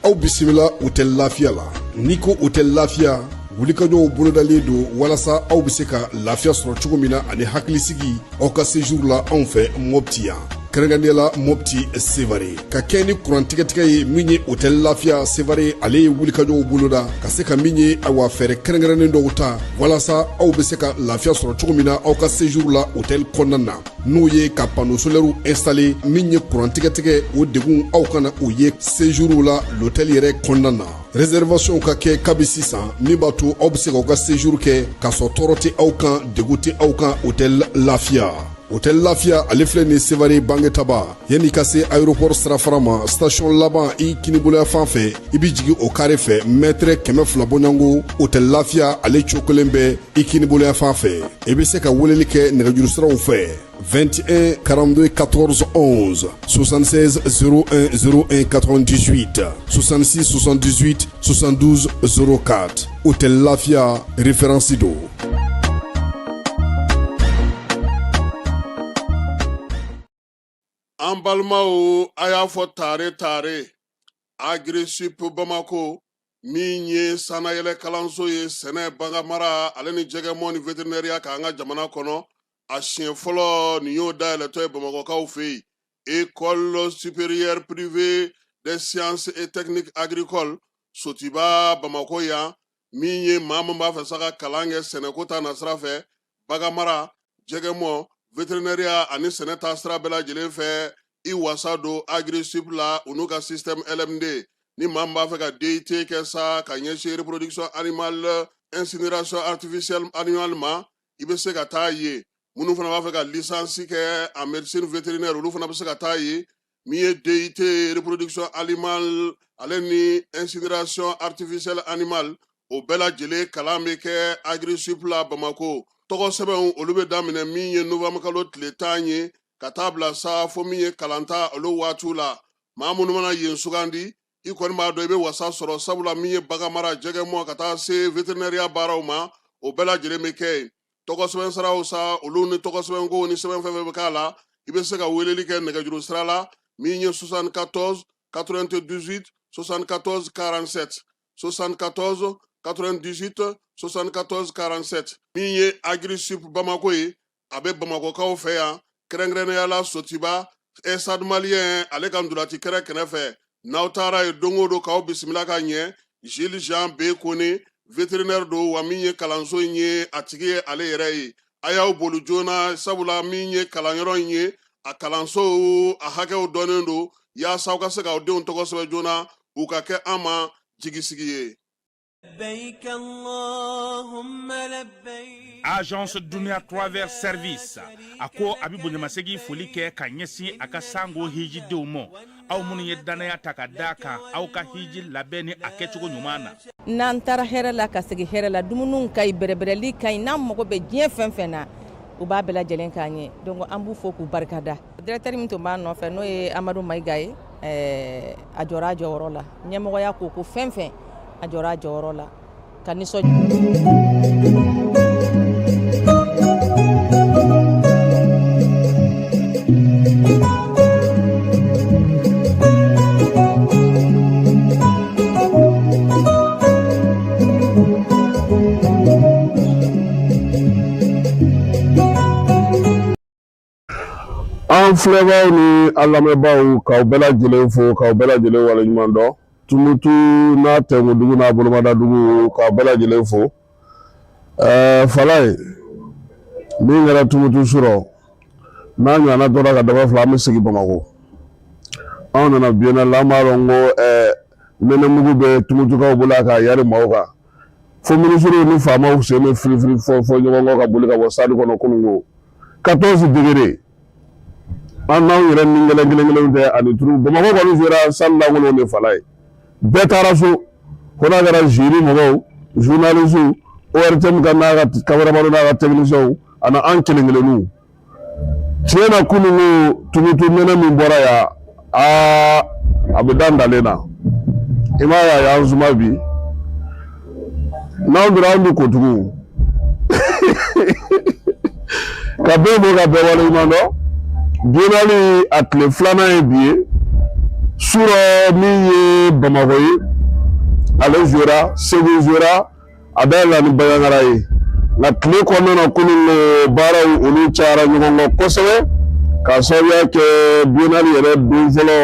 Aw bisimila hôtel Lafiya la. N'i ko hôtel Lafiya, wulikajɔw bolodalen don walasa aw bɛ se ka lafiya sɔrɔ cogo min na ani hakilisigi aw ka séjour la anw fɛ Mopti yan, kɛrɛnkɛrɛnnenya la Mopti Sevare. Ka kɛ ni kuran tigɛtigɛ ye, min ye hôtel Lafiya Sevare, ale ye wulikajɔw boloda ka se ka min ye, awa, fɛɛrɛ kɛrɛnkɛrɛnnen dɔw ta walasa aw bɛ se ka lafiya sɔrɔ cogo min na aw ka séjour la hôtel kɔnɔna na, n'o ye ka panneau solaire installer. Min ye kuran tigɛtigɛ, o degun aw kana o ye séjour la l'hôtel yɛrɛ kɔnɔna na. Réservation ka kɛ kabi sisan, min b'a to aw bɛ se k'aw ka séjour kɛ k'a sɔrɔ tɔɔrɔ tɛ aw kan, degun tɛ aw kan. Hôtel Lafiya, Hôtel Lafiya, ale filɛ nin Sevare Bangetaba, yanni ka se aéroport sirafara ma, station laban, i kiniboloya fan fɛ, i bɛ jigin o carré fɛ, mètre 200 bɔɲɔgɔnko, Hôtel Lafiya ale cokolen bɛ i kiniboloya fan fɛ. I bɛ se ka weleli kɛ nɛgɛjuru siraw fɛ: 21 42 14 11, 76 01 01 98, 66 78 72 04. Hôtel Lafia, référence don. An balimaw, a y'a fɔ tare tare, Agrisip Bamako, min ye sannayɛlɛ kalanso ye sɛnɛ, baganmara ale ni jɛgɛmɔ ni vétérinaire k'an ka jamana kɔnɔ, a siɲɛ fɔlɔ nin y'o dayɛlɛtɔ ye Bamakɔkaw fɛ yen. École supérieure privée des sciences et techniques agricoles, Sotiba, Bamakɔ yan. Min ye maa min b'a fɛ sa ka kalan kɛ sɛnɛko ta nasira fɛ, baganmara, jɛgɛmɔ, vétérinaire ani sɛnɛ ta sira bɛɛ lajɛlen fɛ, i wasa don Agrisip la, u n'u ka système LMD. Ni maa min b'a fɛ ka DUT kɛ sa ka ɲɛsin reproduction animale, incinération artificielle animale ma, i bɛ se ka taa yen. Minnu fana b'a fɛ ka licence kɛ en médecine vétérinaire, olu fana bɛ se ka taa yen. Min ye DUT reproduction animale ale ni incinération artificielle animale, o bɛɛ lajɛlen kalan bɛ kɛ Agrisip la Bamako. Tɔgɔ sɛbɛnw, olu bɛ daminɛ min ye novembre kalo tile 10 ye ka taa bila sa fo min ye kalanta olu waatiw la. Maa minnu mana yen sugandi, i kɔni b'a dɔn i bɛ wasa sɔrɔ, sabula min ye baganmara, jɛgɛmɔ ka taa se vétérinaire baaraw ma, o bɛɛ lajɛlen bɛ kɛ yen. Tɔgɔ sɛbɛn siraw sa, olu ni tɔgɔ sɛbɛnko ni sɛbɛn fɛn fɛn bɛ k'a la, i bɛ se ka weleli kɛ nɛgɛjuru sira la, min ye 74 98 74 47, 74 98 74 47. Min ye Agrisip Bamako ye, a bɛ Bamakɔkaw fɛ yan, kɛrɛnkɛrɛnnenya la Sotiba, Stade Malien ale ka ntolaci kɛrɛ kɛrɛfɛ. N'aw taara yen don o don, k'aw bisimila ka ɲɛ. Gilles Jean B Kone, vétérinaire don, wa min ye kalanso in ye, a tigi ye ale yɛrɛ ye. A y'aw boli joona, sabula min ye kalanyɔrɔ in ye, a kalanso a hakɛw dɔnnen don, yaasa aw ka se k'aw denw tɔgɔ sɛbɛn joona, u ka kɛ an ma jigisigi ye. Agence Dunia Travel Service a ko a bɛ bonyamasegin foli kɛ ka ɲɛsin a ka sango hijidenw ma, aw minnu ye dannaya ta ka da kan aw ka hiji labɛn ni a kɛcogo ɲuman na. N'an taara hɛrɛ la ka segin hɛrɛ la, dumuniw ka ɲi, bɛrɛbɛrɛli ka ɲi, n'an mago bɛ diɲɛ fɛn fɛn na, u b'a bɛɛ lajɛlen k'an ye. Donc an b'u fo k'u barikada. Directeur min tun b'a nɔfɛ, n'o ye Amadu Mayiga ye, a jɔra a jɔyɔrɔ la. Ɲɛmɔgɔya ko ko fɛn fɛn, a jɔra a jɔyɔrɔ la ka nisɔn. An filɛbaaw ni an lamɛnbaaw, k'aw bɛɛ lajɛlen fo, k'aw bɛɛ lajɛlen waleɲuman dɔn. Tumutu n'a tɛnkudugu n'a bolomadadugu, k'aw bɛɛ lajɛlen fo. Falaye, min kɛra Tumutu surɔ n'a ɲɔgɔnna tora ka daba fila, an bɛ segin Bamakɔ. Anw nana biennale la, an b'a dɔn ko. Nɛnɛmugu bɛ Tumutukaw bolo a k'a yari maaw kan fo minisiriw ni faamaw sen bɛ firifiri fɔ fɔ ɲɔgɔn kɔ ka boli ka bɔ stade kɔnɔ kununko 14 degré an n'anw yɛrɛ ni kelen kelen kelen tɛ ani turu Bamakɔ kɔni sera salle lankolon de fala ye bɛɛ taara so ko n'a kɛra jury mɔgɔw journalistes ORTM ka n'a ka cameraman n'a ka techniciens ani an kelen kelenninw tiɲɛ na kununko Tumutu nɛnɛ min bɔra yan aa a bɛ da ntalen na i m'a ye a y'an suma bi n'anw donna anw bɛ ko tugun ka bɛɛ fo ka bɛɛ waleɲuman dɔn biennale a tile filanan ye bi ye surɔ min ye Bamakɔ ye ale jouera Segu jouera a dayɛlɛla ni Bandiagara ye nka tile kɔnɔna na kunun baaraw olu cayara ɲɔgɔn kɔ kosɛbɛ k'a sababuya kɛ biennale yɛrɛ don fɔlɔ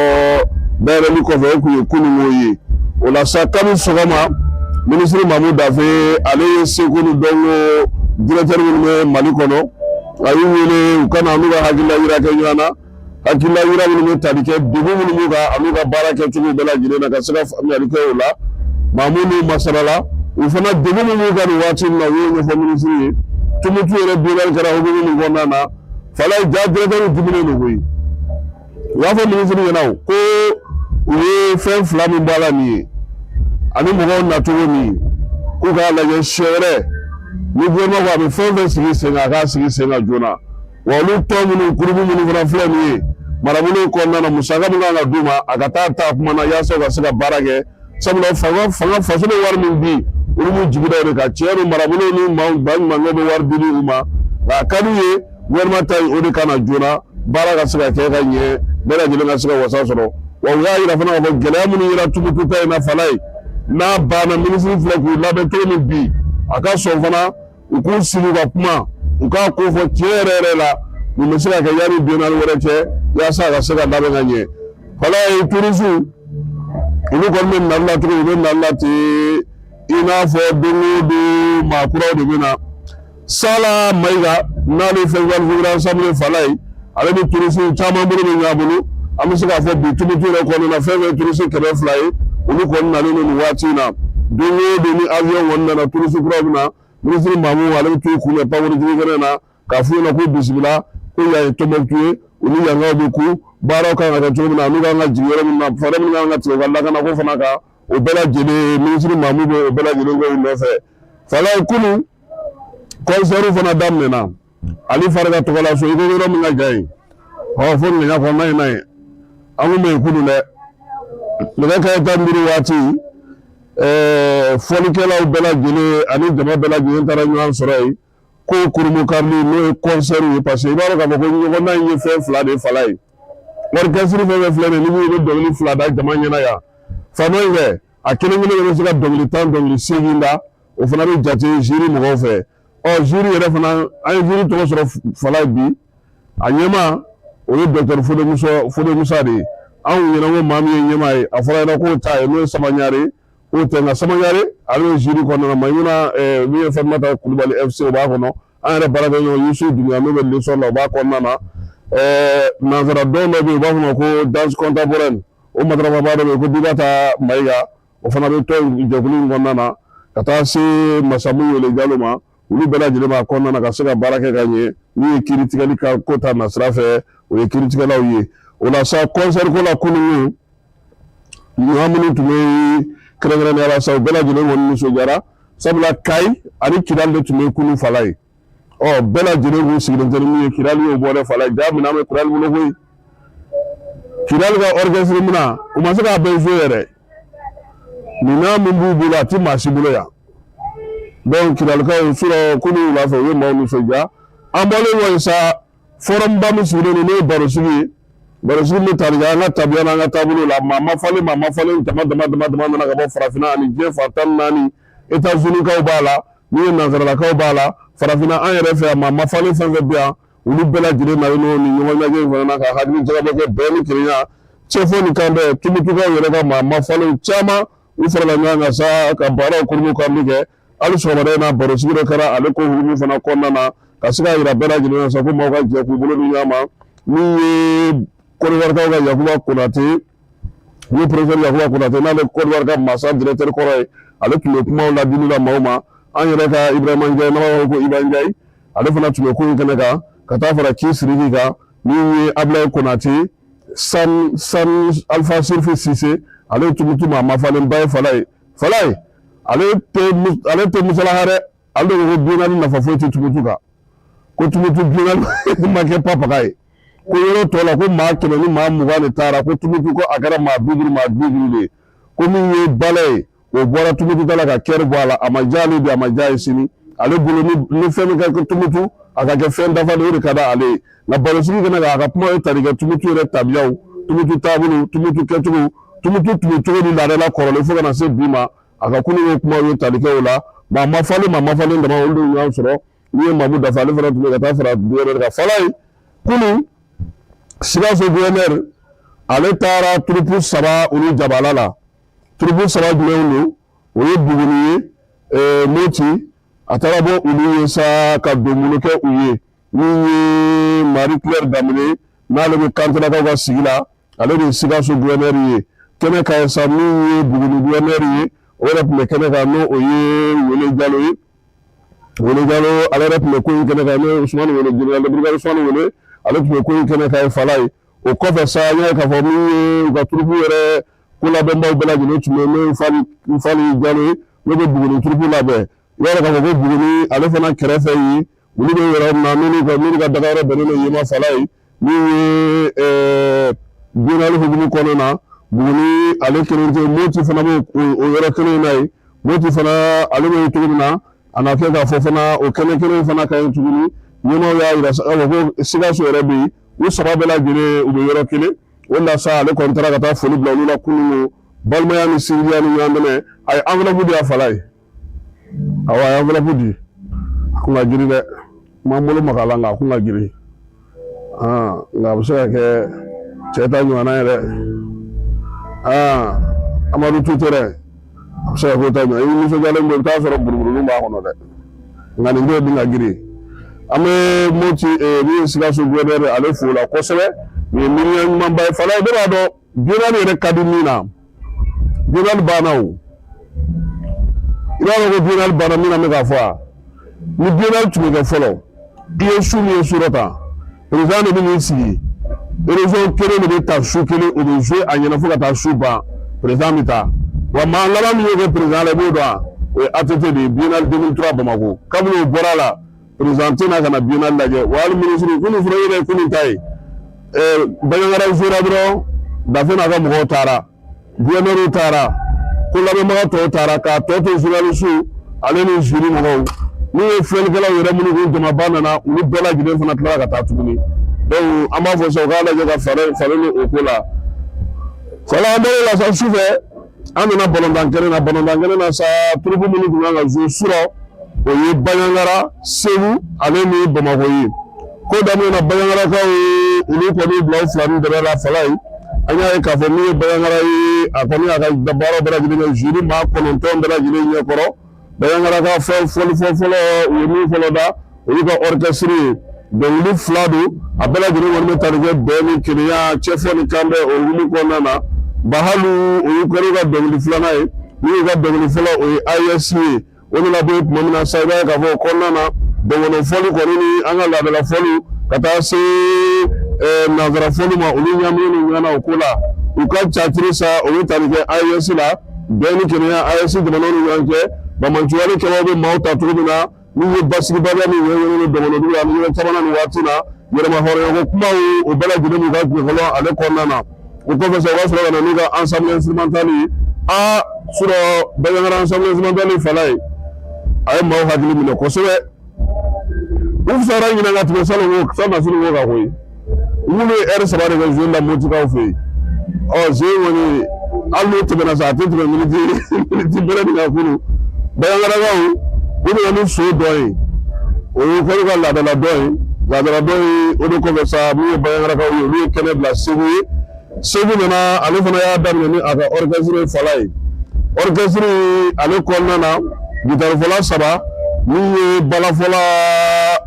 dayɛlɛli kɔfɛ o tun ye kununko ye o la sa kabi sɔgɔma minisiri Mamu Dafe ale ye seko ni dɔnko directeur minnu bɛ Mali kɔnɔ a y'u wele u ka na n'u ka hakilila yira kɛ ɲɔgɔn na hakilila yira minnu bɛ tali kɛ degun minnu b'u kan an'u ka baara kɛcogo bɛɛ lajɛlen na ka se ka faamuyali kɛ o la Mamu n'u masalala u fana degun min b'u kan nin waati in na u y'o ɲɛfɔ minisiri ye Tumutu yɛrɛ biennale kɛra hukumu min kɔnɔna na Falaye ja directeur diminen don koyi u y'a fɔ minisiri ɲɛna o ko u ye fɛn fila min bɔ a la nin ye ani mɔgɔw nacogo min k'u k'a lajɛ siɲɛ wɛrɛ ni gouvernement ko a bɛ fɛn fɛn sigi sen kan a k'a sigi sen kan joona wa olu tɔn minnu groupe minnu fana filɛ nin ye marabolo kɔnɔna na musaka min kan ka d'u ma a ka taa ta kuma na yaasa u ka se ka baara kɛ sabula fanga fanga faso bɛ wari min di olu b'u jigi da o de kan tiɲɛ don marabolo ni maaw baɲumankɛw bɛ wari di u ma nka a ka d'u ye gouvernement ta in o de ka na joona baara ka se ka kɛ ka ɲɛ bɛɛ lajɛlen ka se ka wasa sɔrɔ wa u y'a yira fana k'a fɔ gɛlɛya minnu yera Tumutu ta in na Falaye n'a banna minisiri filɛ k'u labɛn cogo min bi a ka sɔn fana u k'u sigi ka kuma u k'a ko fɔ tiɲɛ yɛrɛ yɛrɛ la nin bɛ se ka kɛ yanni biennale wɛrɛ cɛ yaasa a ka se ka labɛn ka ɲɛ Falaye turisiw olu kɔni bɛ nali la cogo u bɛ nali la ten i n'a fɔ don o don maa kuraw de bɛ na Sala Mayiga n'ale festival Vivre Ensemble Falaye ale ni turisiw caman bolo bɛ ɲɔgɔn bolo an bɛ se k'a fɔ bi Tumutu yɛrɛ kɔnɔna na fɛn fɛn ye turisi 200 ye olu kɔni nalen don nin waati in na don o don ni avion kɔni nana turisi kuraw bɛ na minisiri Mamu ale bɛ t'u kunbɛn pankurunjigin kɛnɛ na k'a f'u ɲɛna k'u bisimila ko yan ye Tɔnbɔkutu ye u ni yankaw bɛ ku baaraw kan ka kɛ cogo min na n'u kan ka jigin yɔrɔ min na fɛɛrɛ minnu kan ka tigɛ u ka lakanako fana kan o bɛɛ lajɛlen minisiri Mamu bɛ o bɛɛ lajɛlen kɛ u nɔfɛ Falaye kunun concert fana daminɛna Ali Farka tɔgɔla so i ko yɔrɔ min ka jan yen ɔ fo ŋɛɲa kɔnɔna in na yen an kun bɛ yen kunun dɛ nɛgɛ kanɲɛ 15 waati ɛɛ fɔlikɛlaw bɛɛ lajɛlen ani jama bɛɛ lajɛlen taara ɲɔgɔn sɔrɔ yen ko kurunbonkarili n'o ye concert ye parce que i b'a dɔn k'a fɔ ko ɲɔgɔndan in ye fɛn fila de ye Falaye orchestre fɛn fɛn filɛ nin ye ni min bɛ dɔnkili fila da jama ɲɛna yan fan in fɛ a kelen kelen bɛ se ka dɔnkili 10 dɔnkili 8 da o fana bɛ jate jury mɔgɔw fɛ ɔ jury yɛrɛ fana an ye jury tɔgɔ sɔrɔ Falaye bi a ɲɛmaa o ye docteur Fode Musa Fode Musa de ye anw ɲɛna ko maa min ye ɲɛmaa ye a fɔra ɲɛna k'o t'a ye n'o ye Sama Ɲare k'o tɛ nka Sama Ɲare ale bɛ jury kɔnɔna na Mayimuna min ye Fatumata Kulubali FC o b'a kɔnɔ an yɛrɛ baarakɛɲɔgɔn Yusu Dunbiya n'o bɛ Lesɔri la o b'a kɔnɔna na nansara dɔn dɔ bɛ yen u b'a fɔ o ma ko danse contemporaine o matarafabaa dɔ bɛ yen ko Bibata Mayiga o fana bɛ tɔn jɛkulu in kɔnɔna na ka taa se Masamu Wele Jalo ma olu bɛɛ lajɛlen b'a kɔnɔna na ka se ka baara kɛ ka ɲɛ n'u ye kiiritigɛli ka ko ta nasira fɛ o ye kiiritigɛlaw ye o la sa concert ko la kunun maa minnu tun bɛ kɛrɛnkɛrɛnnenya la sa u bɛɛ lajɛlen kɔni nisɔndiyara sabula Kayi ani Kidali de tun bɛ kunun Falaye ɔ bɛɛ lajɛlen k'u sigilen tɛ ni min ye Kidali y'o bɔ dɛ Falaye ja minɛn bɛ Kidali bolo koyi Kidali ka orchestre minɛn u ma se k'a bɛɛ jouer yɛrɛ minɛn min b'u bolo a tɛ maa si bolo yan donc Kidalikaw surɔ kunun wula fɛ u ye maaw nisɔndiya an bɔlen kɔ yen sa forum ba min sigilen don n'o ye barosigi ye barosigi min bɛ tali kɛ an ka tabiya n'an ka taabolo la maa mafalen maa mafalen jama dama dama dama nana ka bɔ farafinna ani diɲɛ fan 14 États-Unis kaw b'a la min ye nansaralakaw b'a la farafinna an yɛrɛ fɛ yan maa mafalen fɛn fɛn bɛ yan olu bɛɛ lajɛlen nalen don nin ɲɔgɔn lajɛ in fana na ka hakili jagabɔ kɛ bɛn ni kelenya cɛfɔ ni kanbɛn Tumutukaw yɛrɛ ka maa mafalenw caman u farala ɲɔgɔn kan sa ka baaraw kurunbonkarili kɛ hali sɔgɔmada in na barosigi dɔ kɛra ale ko hukumu fana kɔnɔna na ka se k'a jira bɛɛ lajɛlen na sa ko maaw ka jɛ k'u bolo di ɲɔgɔn ma min ye Kɔdiwarikaw ka Yakuba Konate Ni professeur Yakuba Konate, n'ale Côte d'Ivoire ka masa directeur kɔrɔ ye, ale tun bɛ kumaw ladili la maaw ma. An yɛrɛ ka Ibrahima Ndiaye, n'an b'a fɔ ko Iba Ndiaye, ale fana tun bɛ ko in kɛnɛ kan, ka taa fara Ki Siriki kan, min ye Ablaye Konate, San San Alpha Sirifi Sise, ale ye Tumutu maa mafalenba ye. Falaye, Falaye, ale tɛ musalaha dɛ. Ale de ko ko biennale nafa foyi tɛ Tumutu kan, ko Tumutu biennale ma kɛ papaga ye, ko yɔrɔ tɔ la ko maa 120 de taara, ko Tumutu ko a kɛra maa 50, maa 50 de ye, ko min ye balɛ ye, o bɔra Tumutu ta la ka kɛri bɔ a la. A ma diya ale bi, a ma diya ye sini. Ale bolo, ni fɛn min ka kɛ Tumutu, a ka kɛ fɛn dafa de, o de ka di ale ye. Nka barosigi kɛnɛ kan, a ka kuma ye tali kɛ Tumutu yɛrɛ tabiyaw, Tumutu taabolo, Tumutu kɛcogo, Tumutu tun bɛ cogo di laadala kɔrɔlen fo ka na se bi ma. A ka kununko kumaw ye tali kɛ o la. Maa mafalen, maa mafalen dama, olu de ɲɔgɔn sɔrɔ. N'i ye Mamu Dafa, ale fana tun bɛ ka taa fara gouverneur kan. Falaye, kunun Sikaso gouverneur, ale taara troupe saba olu jabala la. Troupe saba jumɛnw don? O ye Buguni ye, Moti, a taara bɔ olu ye sa ka donbolo kɛ u ye. Min ye Marie Claire Damine, n'ale bɛ Kantelakaw ka sigi la, ale de ye Sikaso gouverneur ye kɛnɛ kan sa. Min ye Buguni gouverneur ye, o yɛrɛ tun bɛ kɛnɛ kan, n'o o ye Wele Jalo ye. Wele Jalo, ale yɛrɛ tun bɛ ko in kɛnɛ kan, n'o ye Usumani Wele, général de brigade Usumani Wele, ale tun bɛ ko in kɛnɛ kan ye. Falaye, o kɔfɛ sa, an y'a ye k'a fɔ min ye u ka troupe yɛrɛ kolabɛnbaw bɛɛ lajɛlen tun bɛ, n'o ye Fali Fali Jalo ye, n'o bɛ Buguni troupe labɛn. I b'a dɔn k'a fɔ ko Buguni ale fana kɛrɛfɛ yen, olu bɛ yɔrɔ min na, n'olu ka dagayɔrɔ bɛnnen don yen ma. Falaye, min ye biennale hukumu kɔnɔna na, Buguni ale kelen tɛ, Moti fana bɛ o yɔrɔ kelen in na yen. Moti fana, ale bɛ cogo min na, a na kɛ k'a fɔ fana o kɛnɛ kelen fana ka ɲi tuguni. Ɲɛmaaw y'a jira k'a fɔ ko Sikaso yɛrɛ bɛ yen, u saba bɛɛ lajɛlen u bɛ yɔrɔ kelen o la sa. Ale kɔni taara ka taa foli bila olu la kunun, balimaya ni sinjiya ni ɲɔgɔn dɛmɛ. A ye enveloppe di a Falaye. Awɔ, a ye enveloppe di. A kun ka girin dɛ, n m'an bolo maga a la, nka a kun ka girin. Nka a bɛ se ka kɛ cɛ ta ɲɔgɔnna ye dɛ. Amadu Tutere, a bɛ se ka k'o ta ɲɔgɔn. I nisɔndiyalen don, i bɛ taa sɔrɔ buruburunin b'a kɔnɔ dɛ. Nka nin don dun ka girin. An bɛ Moti, min ye Sikaso gouverneur, ale fo la kosɛbɛ. Nin ye miiriya ɲumanba ye. Falaye, ne b'a dɔn biennale yɛrɛ ka di min na, biennale banna o. I b'a dɔn ko biennale banna min na, n bɛ k'a fɔ a ni biennale tun bɛ kɛ fɔlɔ, i ye su min ye su dɔ ta, président de bɛ n'i sigi, région kelen de bɛ ta su kelen, o bɛ jouer a ɲɛna fo ka taa su ban, président bɛ taa. Wa maa laban min y'o kɛ président la, i b'o dɔn wa? O ye ATT de ye, biennale 2003 Bamakɔ. Kabini o bɔra a la, président tɛ na ka na biennale lajɛ. Wa hali ministre kunun fana yɛrɛ ye kunun ta ye, Bandiagara jouera dɔrɔn, Dafe n'a ka mɔgɔw taara, gouverneur taara, ko labɛnbaga tɔw taara, k'a tɔ to journaliste ale ni jury mɔgɔw. N'u ye filɛlikɛlaw yɛrɛ minnu kun jamaba nana, olu bɛɛ lajɛlen fana tilara ka taa tuguni. Donc an b'a fɔ sa, u k'a lajɛ ka falen falen o ko la. Fala, an bɔr'o la sa, sufɛ an nana balontan kɛnɛ na. Balontan kɛnɛ na sa, troupe minnu tun kan ka jouer surɔ, o ye Bandiagara, Segu ale ni Bamakɔ ye. Ko daminɛ na, Bandiagarakaw olu kɔni bila u fila ni dɛmɛ la. Falaye, an y'a ye k'a fɔ min ye Bandiagara ye, a kɔni y'a ka baara bɛɛ lajɛlen kɛ jury maa 9 bɛɛ lajɛlen ɲɛkɔrɔ. Bandiagara ka fɛn fɔli fɔlɔ, u ye min fɔlɔ da, olu ka orchestre ye, dɔnkili fila don, a bɛɛ lajɛlen kɔni bɛ tali kɛ bɛn ni kelenya, cɛfɔ ni kanbɛn o hukumu kɔnɔna na. Bahalu, o y'u kɛra ka dɔnkili filanan ye. Min y'u ka dɔnkili fɔlɔ, o ye AES ye. O nana bɔ yen tuma min na sa, i b'a ye k'a fɔ o kɔnɔna na, dɔnkɔnɔ fɔli kɔni ni an ka laadala fɔliw ka taa se nanzara fɔli ma, olu ɲagaminen don ɲɔgɔn na o ko la. U ka catiri sa, o bɛ tali kɛ AES la, bɛn ni kelenya AES jamanaw ni ɲɔgɔn cɛ, banbaanciwale kɛbaaw bɛ maaw ta cogo min na, n'u ye basigibaliya min ɲɛɲini dɔnkɔnɔdugu la ani yɔrɔ caman na nin waati na, yɛrɛma hɔrɔnya ko kumaw, o bɛɛ lajɛlen b'u ka ɲɛfɔlɔ ale kɔnɔna na. O kɔfɛ sa, o ka sɔrɔ ka na n'u ka ensemble instrumental ye. Aa, surɔ Bandiagara ensemble instrumental, Falaye, a ye maaw hakili minɛ kosɛbɛ. U fisayara ɲinan ka tɛmɛ salon ko salon ko kan koyi. Minnu ye ɛri 3 de kɛ jouer la Motikaw fɛ yen, ɔ ze kɔni, hali n'o tɛmɛna sa, a tɛ tɛmɛ miniti bɛrɛ nin kan. Kunun Bandiagarakaw, u nana ni so dɔ ye, o ye kɔni ka laadala dɔ ye, laadala dɔ ye. O de kɔfɛ sa, min ye Bandiagarakaw ye, olu ye kɛnɛ bila Segu ye. Segu nana, ale fana y'a daminɛ ni a ka orchestre ye. Falaye, orchestre ale kɔnɔna na, gitarifɔla saba, min ye balafɔla,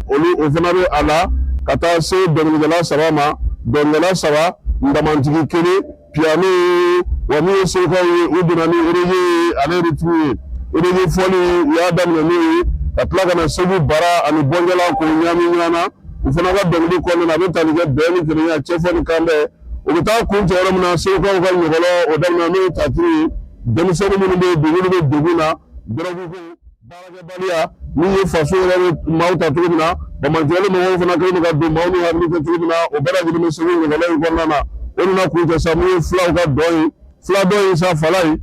olu o fana bɛ a la, ka taa se dɔnkilidala saba ma, dɔnkilidala saba, ndamantigi kelen, piano. Wa min ye segukaw ye, u donna ni reggae ye, ale rythme ye reggae fɔli, u y'a daminɛ n'o ye ka tila ka na Segu bara ani bɔnjala k'o ɲaami ɲɔgɔn na. U fana ka dɔnkili kɔnɔna na, a bɛ tali kɛ bɛn ni kelenya, cɛfɔ ni kanbɛn. O bɛ taa kuncɛ yɔrɔ min na, segukaw ka ɲɔgɔlɔ o daminɛ, n'o ye tatiri ye. Denmisɛnnin minnu bɛ yen bi, minnu bɛ degun na, dɔrɔgu ko, baarakɛbaliya, min ye faso yɛrɛ bɛ maaw ta cogo min na, banbaanciwale mɔgɔw fana kɛlen don ka don maaw ni hakili cɛ cogo min na, o bɛɛ lajɛlen bɛ Segu ɲɔgɔlɔ in kɔnɔna na. O nana kuncɛ sa, min ye fulaw ka dɔn ye, fula dɔn ye sa, fala ye.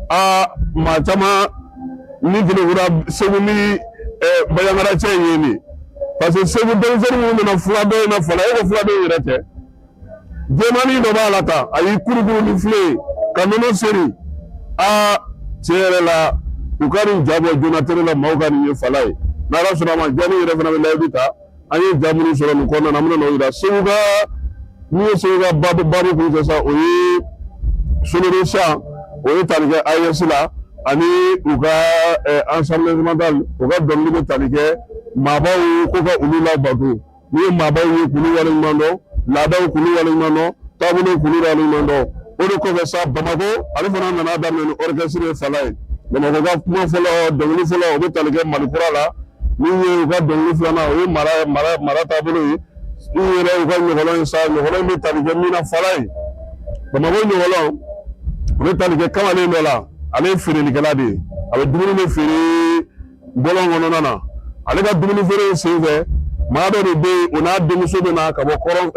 Aa, maa caman ni kelekura Segu ni Banjagara cɛ in ye nin, parce que Segu denmisɛnnin minnu nana fula dɔn in na, fala e ko fula dɔn in yɛrɛ tɛ, jɛmannin dɔ b'a la tan, a y'i kurukuru ni filen ye ka nɔnɔ seri. Aa, tiɲɛ yɛrɛ la, u ka nin ja bɔ joona tele la, maaw ka nin ye fala ye. N'Ala sɔnna a ma, jani yɛrɛ fana bɛ layidu ta. An ye ja minnu sɔrɔ nin kɔnɔna na, an bɛna n'o yira. Segu ka min ye Segu ka baabu kuncɛ sa, o ye sonore san, o ye tali kɛ AES la ani u ka ensemble instrumental. U ka dɔnkili bɛ tali kɛ maabaw ko ka olu labato. N'i ye maabaw ye k'olu waleɲuman dɔn, laadaw k'olu waleɲuman dɔn, taabolow k'olu waleɲuman dɔn. O de kɔfɛ sa, Bamakɔ ale fana nana daminɛ ni orchestre ye, fala ye. Bamakɔ ka kuma fɔlɔ, dɔnkili fɔlɔ, o bɛ tali kɛ Mali kura la. Min ye u ka dɔnkili filanan, o ye mara taabolo ye. U yɛrɛ u ka ɲɔgɔlɔn ye sa, ɲɔgɔlɔn in bɛ tali kɛ min na, fala ye. Bamakɔ ɲɔgɔlɔn, o bɛ tali kɛ kamalen dɔ la, ale ye feerelikɛla de ye, a bɛ dumuni de feere bɔlɔn kɔnɔna na. Ale ka dumuni feere in senfɛ, maa dɔ de bɛ yen, o n'a denmuso bɛ na ka bɔ kɔrɔn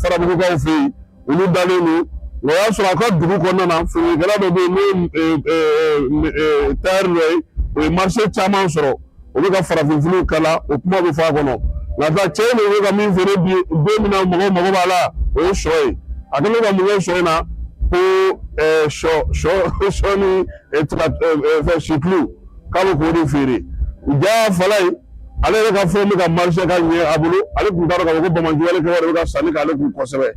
farabugukaw fɛ yen, olu dalen don. Nka o y'a sɔrɔ a ka dugu kɔnɔna na, feerekɛla dɔ bɛ yen, n'o ye tailleur dɔ ye, o ye marché caman sɔrɔ, o bɛ ka farafinfiniw kala, o kuma bɛ fɔ a kɔnɔ. Nka sa, cɛ in de bɛ ka min feere bi, don min na mɔgɔw mago b'a la, o ye sɔ ye. A kɛlen ka mun kɛ sɔ in na? Ko sɔ ni tiga fɛn situlu, k'a bɛ k'o de feere. Ja fala ye, ale yɛrɛ ka fɛn bɛ ka marché ka ɲɛ a bolo. Ale tun t'a dɔn k'a fɔ ko banbaanciwale kɛbaaw de bɛ ka sanni k'ale kun kosɛbɛ.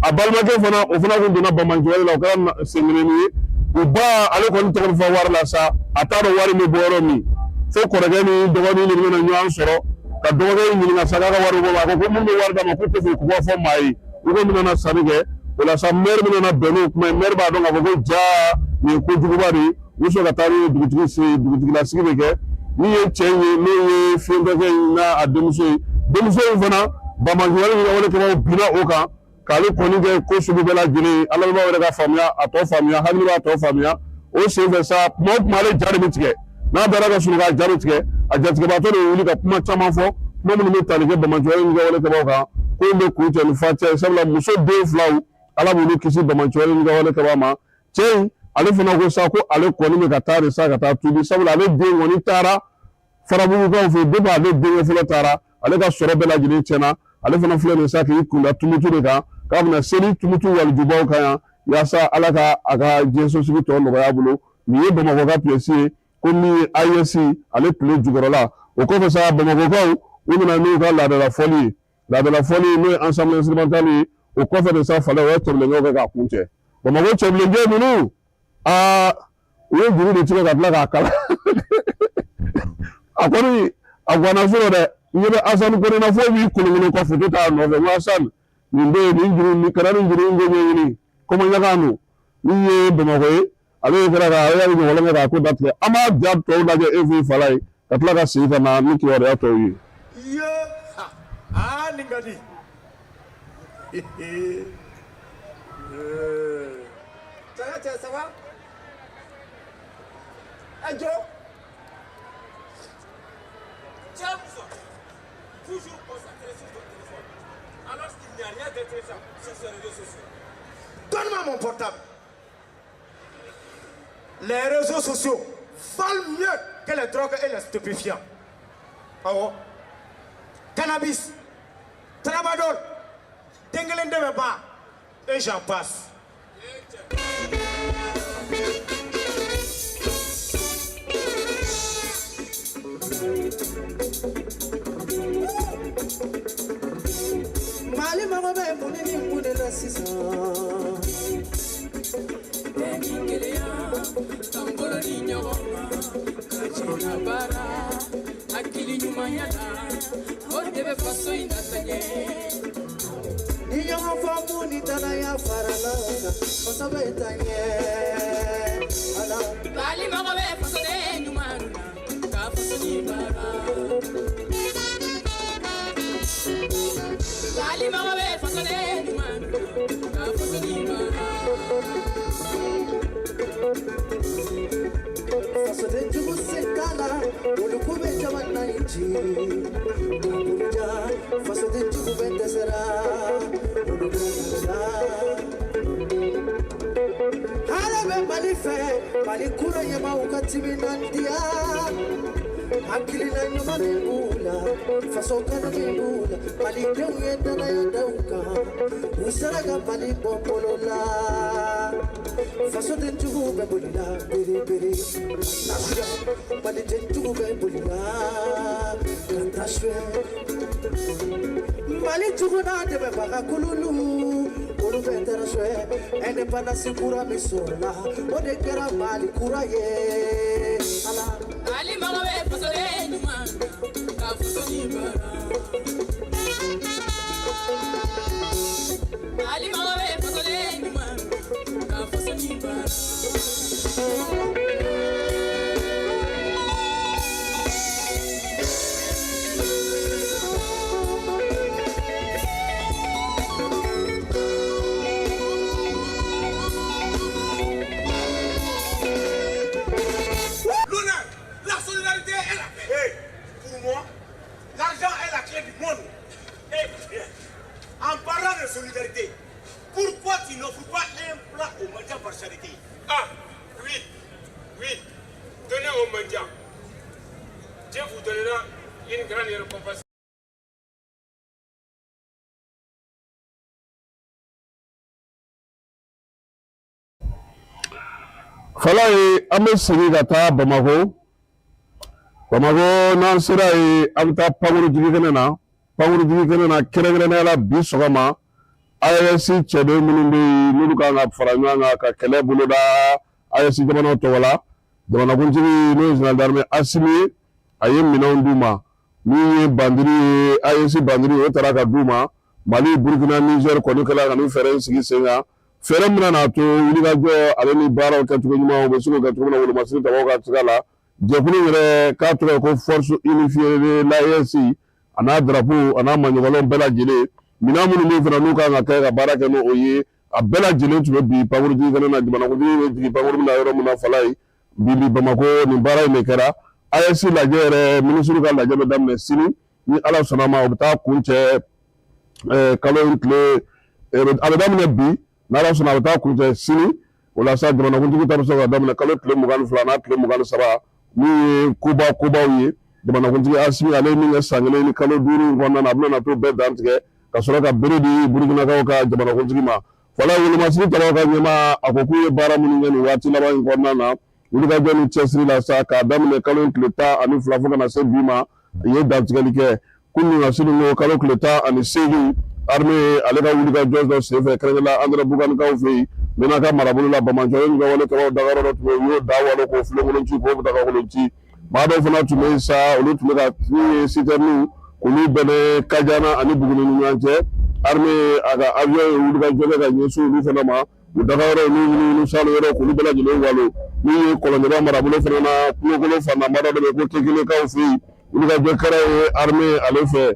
A balimakɛ fana, o fana kun donna banbaanciwale la, o kɛra senkelenni ye. U ba, ale kɔni tɔgɔ bɛ fɔ wari la sa, a t'a dɔn wari bɛ bɔ yɔrɔ min. Fo kɔrɔkɛ ni dɔgɔnin de bɛna ɲɔgɔn sɔrɔ ka dɔgɔkɛ in ɲininka sa k'a ka wari bɔ. A ko ko mun bɛ wari d'a ma, k'u tɛ fɛ k'u ka fɔ maa ye, u ko bɛna sanni kɛ. O la sa, maire bɛna bɛn n'o kuma ye. Maire b'a dɔn k'a fɔ ko jaa, nin ye kojuguba de ye. U bɛ sɔrɔ ka taa n'u ye dugutigi fɛ yen, dugutigilasigi bɛ kɛ. Min ye cɛ in ye, n'o ye fiyentɔkɛ in n'a a denmuso ye, denmuso in fana, banbaanciwale min ka wale kɛbaaw binna o kan k'ale kɔni kɛ ko sugu bɛɛ lajɛlen ye. Lamɛnbaaw yɛrɛ ka faamuya, a tɔ faamuya, hakili b'a tɔ faamuya. O senfɛ sa, kuma o kuma, ale ja de bɛ tigɛ. N'a dara ka sunɔgɔ, a ja bɛ tigɛ. A jatigɛbaatɔ de bɛ wuli ka kuma caman fɔ, kuma minnu bɛ tali kɛ banbaanciwale min ka wale kɛbaaw kan. Ko in bɛ kuncɛ ni fatiya ye, sabula muso den filaw, Ala b'olu kisi banbaanciwale min ka wale kɛbaaw ma. Cɛ in, ale fana ko sa ko ale kɔni bɛ ka taa de sa ka taa tuubi, sabula ale den kɔni taara farabugukaw fɛ yen. Depuis ale denkɛ fɔlɔ taara, ale ka sɔrɔ bɛɛ lajɛlen tiɲɛna. Ale fana filɛ nin sa k'i kunda Tumutu de kan, k'a bɛna seli Tumutu walijubaw kan yan, yaasa Ala ka a ka diɲɛsosigi tɔ nɔgɔya a bolo. Nin ye Bamakɔ ka pièce ye, ko min ye AES ale tile jukɔrɔla. O kɔfɛ sa, Bamakɔkaw, u nana n'u ka laadala fɔli ye, laadala fɔli n'o ye ensemble instrumental ye. O kɔfɛ de sa, fala, o ye cɛbilenkɛw kɛ k'a kuncɛ. Bamakɔ cɛbilenkɛ ninnu, aa, u ye juru de tigɛ ka tila k'a kala. A kɔni a ganna sɔrɔ dɛ. N ɲɛ bɛ Asani Kone na, fo b'i kolonkolon ka foto t'a nɔfɛ. N ko Asani, nin bɛ yen, nin juru nin kana nin juru in ko ɲɛɲini kɔmɔɲaga don. Min ye Bamakɔ ye, ale ye kɛra ka ale y'a ɲɔgɔn kɛ k'a ko datigɛ. An b'a ja tɔw lajɛ e fɛ fala ye, ka tila ka segin ka na ni kibaruya tɔw ye. Ye aa, nin ka di. Cɛ, ça va? Ɛ jɔ. Tiens, toujours concentré sur ton téléphone, alors qu'il n'y a rien d'intéressant sur ces réseaux sociaux. Donne-moi mon portable. Les réseaux sociaux valent mieux que les drogues et les stupéfiants. Awɔ. Cannabis, tramadol, den kelen dɛmɛ ba, et j'en passe. Mali mago bɛ mun ni mun de la sisan? Bɛn ni kelenya, k'an bolo di ɲɔgɔn ma, ka jɛ ka baara hakili ɲumanya la, o de bɛ faso in lataa ɲɛ. Ni ɲɔgɔn faamu ni danaya farala kan, faso bɛ taa ɲɛ. Ala. Mali mago bɛ fasoden ɲuman na ka faso nin baara. Mali mago bɛ fasoden ɲuman na ka faso nin baara. Fasoden jugu sen t'a la, olu ko bɛ jamana in ci. Buruja, fasoden jugu bɛ dɛsɛra, olu bɛ la. Hɛrɛ bɛ Mali fɛ, Mali kura ɲɛmaaw ka timinandiya. Hakilina ɲuman min b'u la, faso kanu min b'u la, malidenw ye danaya da u kan, u sera ka Mali bɔ bolo la. Fasoden juguw bɛ boli la bere bere, maliden jugu bɛ boli la ka taa suɲɛ. Mali jugu n'a dɛmɛbaga kululu, olu bɛɛ taara suɲɛ. Indépendance kura min sɔrɔla, o de kɛra Mali kura ye. Ala. Mali mago bɛ fasoden ɲuman na ka faso nin baara. Mali mago bɛ fasoden ɲuman na ka faso nin baara. L'honneur, la solidarité et la paix. Hey, pour moi, l'argent est la clé du monde. Eh bien, en parlant de solidarité, pourquoi tu n'offres pas un plat aux mendiants par charité? Ah, oui, oui, donnez aux mendiants. Dieu vous donnera une grande récompense. Falaye, an bɛ segin ka taa Bamakɔ. Bamakɔ, n'an sera yen, an bɛ taa pankuru jigikɛnɛ na. Pankuru jigikɛnɛ na, kɛrɛnkɛrɛnnenya la bi sɔgɔma, AES cɛden minnu bɛ yen, n'olu kan ka fara ɲɔgɔn kan ka kɛlɛ boloda AES jamanaw tɔgɔ la, jamanakuntigi n'o ye général d'armée Asimi ye, a ye minɛnw d'u ma. Min ye bandiri ye, AES bandiri, o taara ka d'u ma. Mali, Burukina, Niger kɔni kɛla ka nin fɛɛrɛ in sigi sen kan, fɛɛrɛ min n'a to wulikajɔ ale ni baaraw kɛcogo ɲuman, u bɛ se k'o kɛ cogo min na wolomasiri tabaw ka sira la. Jɛkulu yɛrɛ k'a tɔgɔ ye ko Force unifiée de l'AES, a n'a drapeau, a n'a maɲɔgɔnlenw bɛɛ lajɛlen, minɛn minnu bɛ yen fana n'u kan ka kɛ ka baara kɛ n'o ye, a bɛɛ lajɛlen tun bɛ bi pankuru jigikɛnɛ na. Jamanakuntigi bɛ jigin pankuru min na yɔrɔ min na, Falaye, bi Bamakɔ, nin baara in de kɛra. AES lajɛ yɛrɛ, minisiriw ka lajɛ bɛ daminɛ sini ni Ala sɔnna ma, o bɛ taa kuncɛ kalo in tile, a bɛ daminɛ bi n'Ala sɔnna, a bɛ taa kuncɛ sini. O la sa, jamanakuntigi ta bɛ se ka daminɛ kalo tile 22 n'a tile 23. Min ye koba kobaw ye, jamanakuntigi Asimi ale ye min kɛ san kelen ni kalo 5 in kɔnɔna na, a bɛna na to bɛɛ dantigɛ ka sɔrɔ ka bere di Burukinakaw ka jamanakuntigi ma. Falaye, wolomasiri tabaw ka ɲɛmaa, a ko k'u ye baara minnu kɛ nin waati laban in kɔnɔna na, wulikajɔ ni cɛsiri la sa, k'a daminɛ kalo in tile 12 fo ka na se bi ma, u ye dantigɛli kɛ. Kunun ka sini ko kalo tile 18, armée ale ka wulikajɔ dɔ senfɛ, kɛrɛnkɛrɛnnenya Anderamboukane fɛ yen, Menaka marabolo la, banbaanciwale wale kɛbaaw dagayɔrɔ dɔ tun bɛ yen, u y'o da walo k'o filenkolon ci, k'o daga ci. Maa dɔw fana tun bɛ yen sa, olu tun bɛ ka min ye sitɛrininw k'olu bɛnɛ Kajana ani Buguni ni ɲɔgɔn cɛ. Armée a ka avion ye wulikajɔ kɛ ka ɲɛsin olu fana ma, u dagayɔrɔ n'u munumunu salo yɔrɔ, k'olu bɛɛ lajɛlen walo. Min ye Kɔlɔnjɛba marabolo fana na, kungokolo fantanba dɔ bɛ ko Kekelekaw fɛ yen, wulikajɔ kɛra ye armée ale fɛ.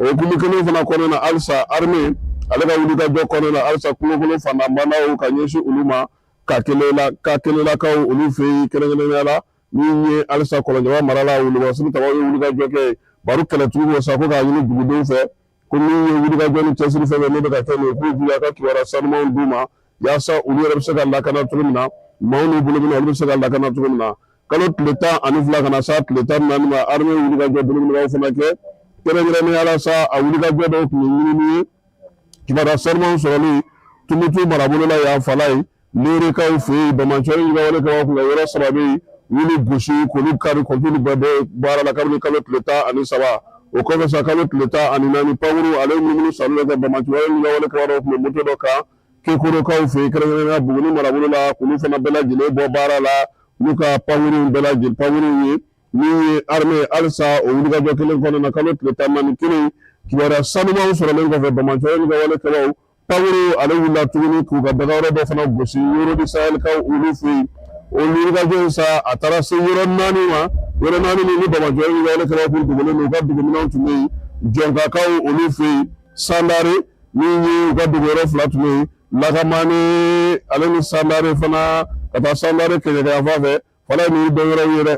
O hukumu kelen fana kɔnɔna na halisa, armée ale ka wulikajɔ kɔnɔna na halisa, kungokolo fantanbandaw ka ɲɛsin olu ma, ka kelenlakaw olu fɛ yen, kɛrɛnkɛrɛnnenya la min ye halisa Kɔlɔnjɛba mara la, wolomasiri tabaw ye wulikajɔ kɛ. Baro kɛlɛtigiw ko sa ko k'a ɲini dugudenw fɛ ko min ye wulikajɔ ni cɛsiri fɛn fɛn n'o bɛ ka kɛ nin ye, k'u jija ka kibaruya sanumanw d'u ma yaasa olu yɛrɛ bɛ se ka lakana cogo min na, maaw n'u bolo minɛ olu bɛ se ka lakana cogo min na. Kalo tile 12 ka na s'a tile 14 ma, armée wulikajɔ belebelebaw fana kɛ, kɛrɛnkɛrɛnnenya la sa, a wulikajɔ dɔw tun ye ɲinini ye, kibaruya sanumanw sɔrɔli Tumutu marabolo la yan, Falaye, Lerekaw fɛ yen, banbaanciwale wale kɛbaaw kun ka yɔrɔ saba bɛ yen, u y'olu gosi k'olu kari k'olu bɛɛ bɔ baara la kabini kalo tile 13. O kɔfɛ sa, kalo tile 14, pankuru ale munumunu salo dɔ kɛ, banbaanciwale wale kɛbaa dɔw tun bɛ moto dɔ kan Kekorokaw fɛ yen, kɛrɛnkɛrɛnnenya Buguni marabolo la, k'olu fana bɛɛ lajɛlen bɔ baara la n'u ka pankurunw bɛɛ lajɛlen pankurunw ye. Min ye armée halisa, o wulikajɔ kelen kɔnɔna na, kalo tile 41, Kibaruya sanumanw sɔrɔlen kɔfɛ banbaanciwale ni ka wale kɛbaaw pankurun ale wulila tuguni k'u ka dagayɔrɔ dɔ fana gosi Yoro du Sahelikaw olu fɛ yen. O wulikajɔ in sa, a taara se yɔrɔ naani ma, yɔrɔ naani min ni banbaanciwale ni ka wale kɛbaaw kun dogolen don, u ka duguminɛnw tun bɛ yen Jɔnkakaw olu fɛ yen, Sandare min ye u ka dogoyɔrɔ fila tun bɛ yen, Lakamane ale ni Sandare fana, ka taa Sandare kɛɲɛka fan fɛ fana ye nin dɔn yɔrɔw ye dɛ.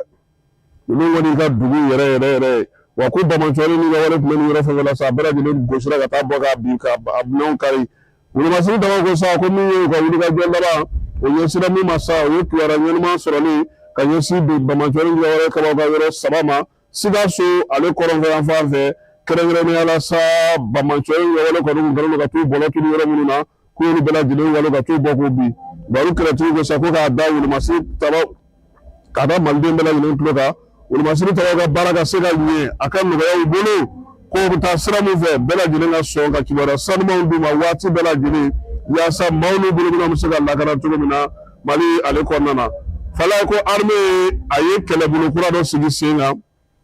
Ninnu kɔni ka dugu yɛrɛ yɛrɛ yɛrɛ ye wa ko banbaanciwale ni ka wale tun bɛ nin yɔrɔ fɛn fɛn la sa, a bɛɛ lajɛlen gosira ka taa bɔ k'a bin ka a minɛnw kari. Wolomasiri dama ko sa, ko min ye u ka wulikajɔ laban, o ɲɛsinra min ma sa, o ye kibaruya ɲɛnama sɔrɔli ka ɲɛsin banbaanciwale ni ka wale kɛbaaw ka yɔrɔ saba ma Sikaso ale kɔrɔnfɛ yan fan fɛ, kɛrɛnkɛrɛnnenya la sa, banbaanciwale ni ka wale kɔni tun kɛlen don ka t'u bɔlɔ turu yɔrɔ minnu na, k'olu bɛɛ lajɛlen walo ka t'u bɔ k'u bin. Baro kɛlɛtigiw ko sa ko k'a da wolomasiri tabaw, k'a da maliden bɛɛ lajɛlen tulo kan, wolomasiri tabaw ka baara ka se ka ɲɛ, a ka nɔgɔya u bolo, k'o bɛ taa sira min fɛ, bɛɛ lajɛlen ka sɔn ka kibaruya sanumanw d'u ma waati bɛɛ lajɛlen, yaasa maaw n'u bolominɛnw bɛ se ka lakana cogo min na Mali ale kɔnɔna na. Falaye ko armée a ye kɛlɛbolo kura dɔ sigi sen kan,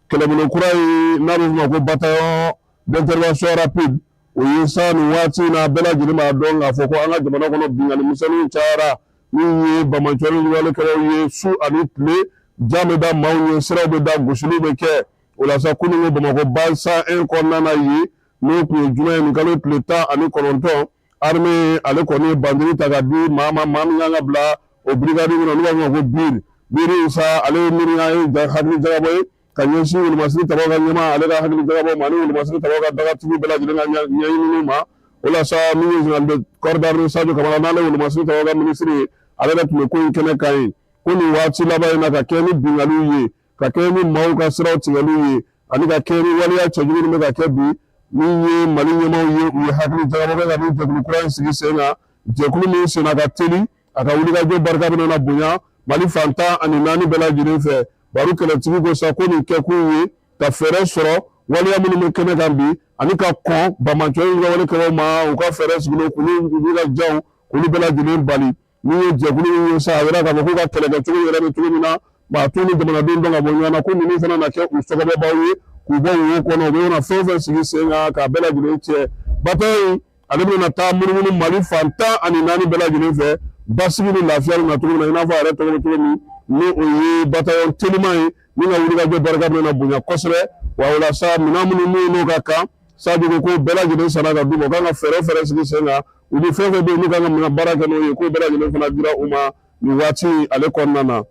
kɛlɛbolo kura in n'a bɛ f'o ma ko bataillon d'intervention rapide. O ye sa nin waati in na, bɛɛ lajɛlen b'a dɔn k'a fɔ ko an ka jamana kɔnɔ binkanni misɛnninw cayara, min ye banbaanciwale ni walekɛlaw ye su ani tile, jan bɛ da maaw ɲɛ, siraw bɛ da, gosiliw bɛ kɛ. O la sa, kunun ko Bamakɔ base 101 kɔnɔna na yen, n'o tun ye juma ye nin kalo tile 19, armée ale kɔni ye bandiri ta ka di maa ma, maa min kan ka bila o brigade kɔnɔ, n'u b'a fɔ o ma ko BIR. BIR sa, ale ye miiriya ye, hakili jagabɔ ye ka ɲɛsin wolomasiri tabaw ka ɲɛmaa ale ka hakili jagabɔ ma ani wolomasiri tabaw ka dagatigiw bɛɛ lajɛlen ka ɲɛɲininiw ma. O la sa, min ye général de corps d'armée Sadio Kamara, n'ale wolomasiri tabaw ka minisiri ye, ale yɛrɛ tun bɛ ko in kɛnɛ kan yen, ko nin waati laban in na, ka kɛ ni binkanniw ye, ka kɛ ni maaw ka siraw tigɛliw ye, ani ka kɛ ni waleya cɛjugu min bɛ ka kɛ bi, min ye Mali ɲɛmaaw ye, u ye hakili jagabɔ kɛ ka nin jɛkulu kura in sigi sen kan, jɛkulu min senna ka teli, a ka wulikajɔ barika bɛna na bonya Mali fan 14 bɛɛ lajɛlen fɛ. Baro kɛlɛtigi ko sa ko nin kɛkun ye ka fɛɛrɛ sɔrɔ waleya minnu bɛ kɛnɛ kan bi, ani ka kɔn banbaanciwale ni ka wale kɛbaaw ma, u ka fɛɛrɛ sigilenw k'olu ka janw k'olu bɛɛ lajɛlen bali. Min ye jɛkulu min ye sa, a yira k'a fɔ k'u ka kɛlɛkɛcogo yɛrɛ bɛ cogo min na, maa t'u ni jamanadenw dɔn ka bɔ ɲɔgɔn na, ko ninnu fana na kɛ u sɔgɔbɛbaw ye k'u bɔ wo kɔnɔ, u bɛ na fɛn o fɛn sigi sen kan k'a bɛɛ lajɛlen cɛ. Bataillon in ale bɛna taa munumunu Mali fan 14 bɛɛ lajɛlen fɛ, basigi ni lafiya bɛ na cogo min na, i n'a fɔ a yɛrɛ tɔgɔ bɛ cogo min, ni o ye bataillon teliman ye min ka wulikajɔ barika bɛna na bonya kosɛbɛ. Wa o la sa, minɛn minnu n'u ka kan, Sadio ko k'o bɛɛ lajɛlen sanna ka d'u ma, u kan ka fɛɛrɛ o fɛɛrɛ sigi sen kan, u ni fɛn fɛn bɛ yen n'u kan ka minɛn baara kɛ n'o ye, k'o bɛɛ lajɛlen fana dira u ma nin waati ale kɔnɔna na.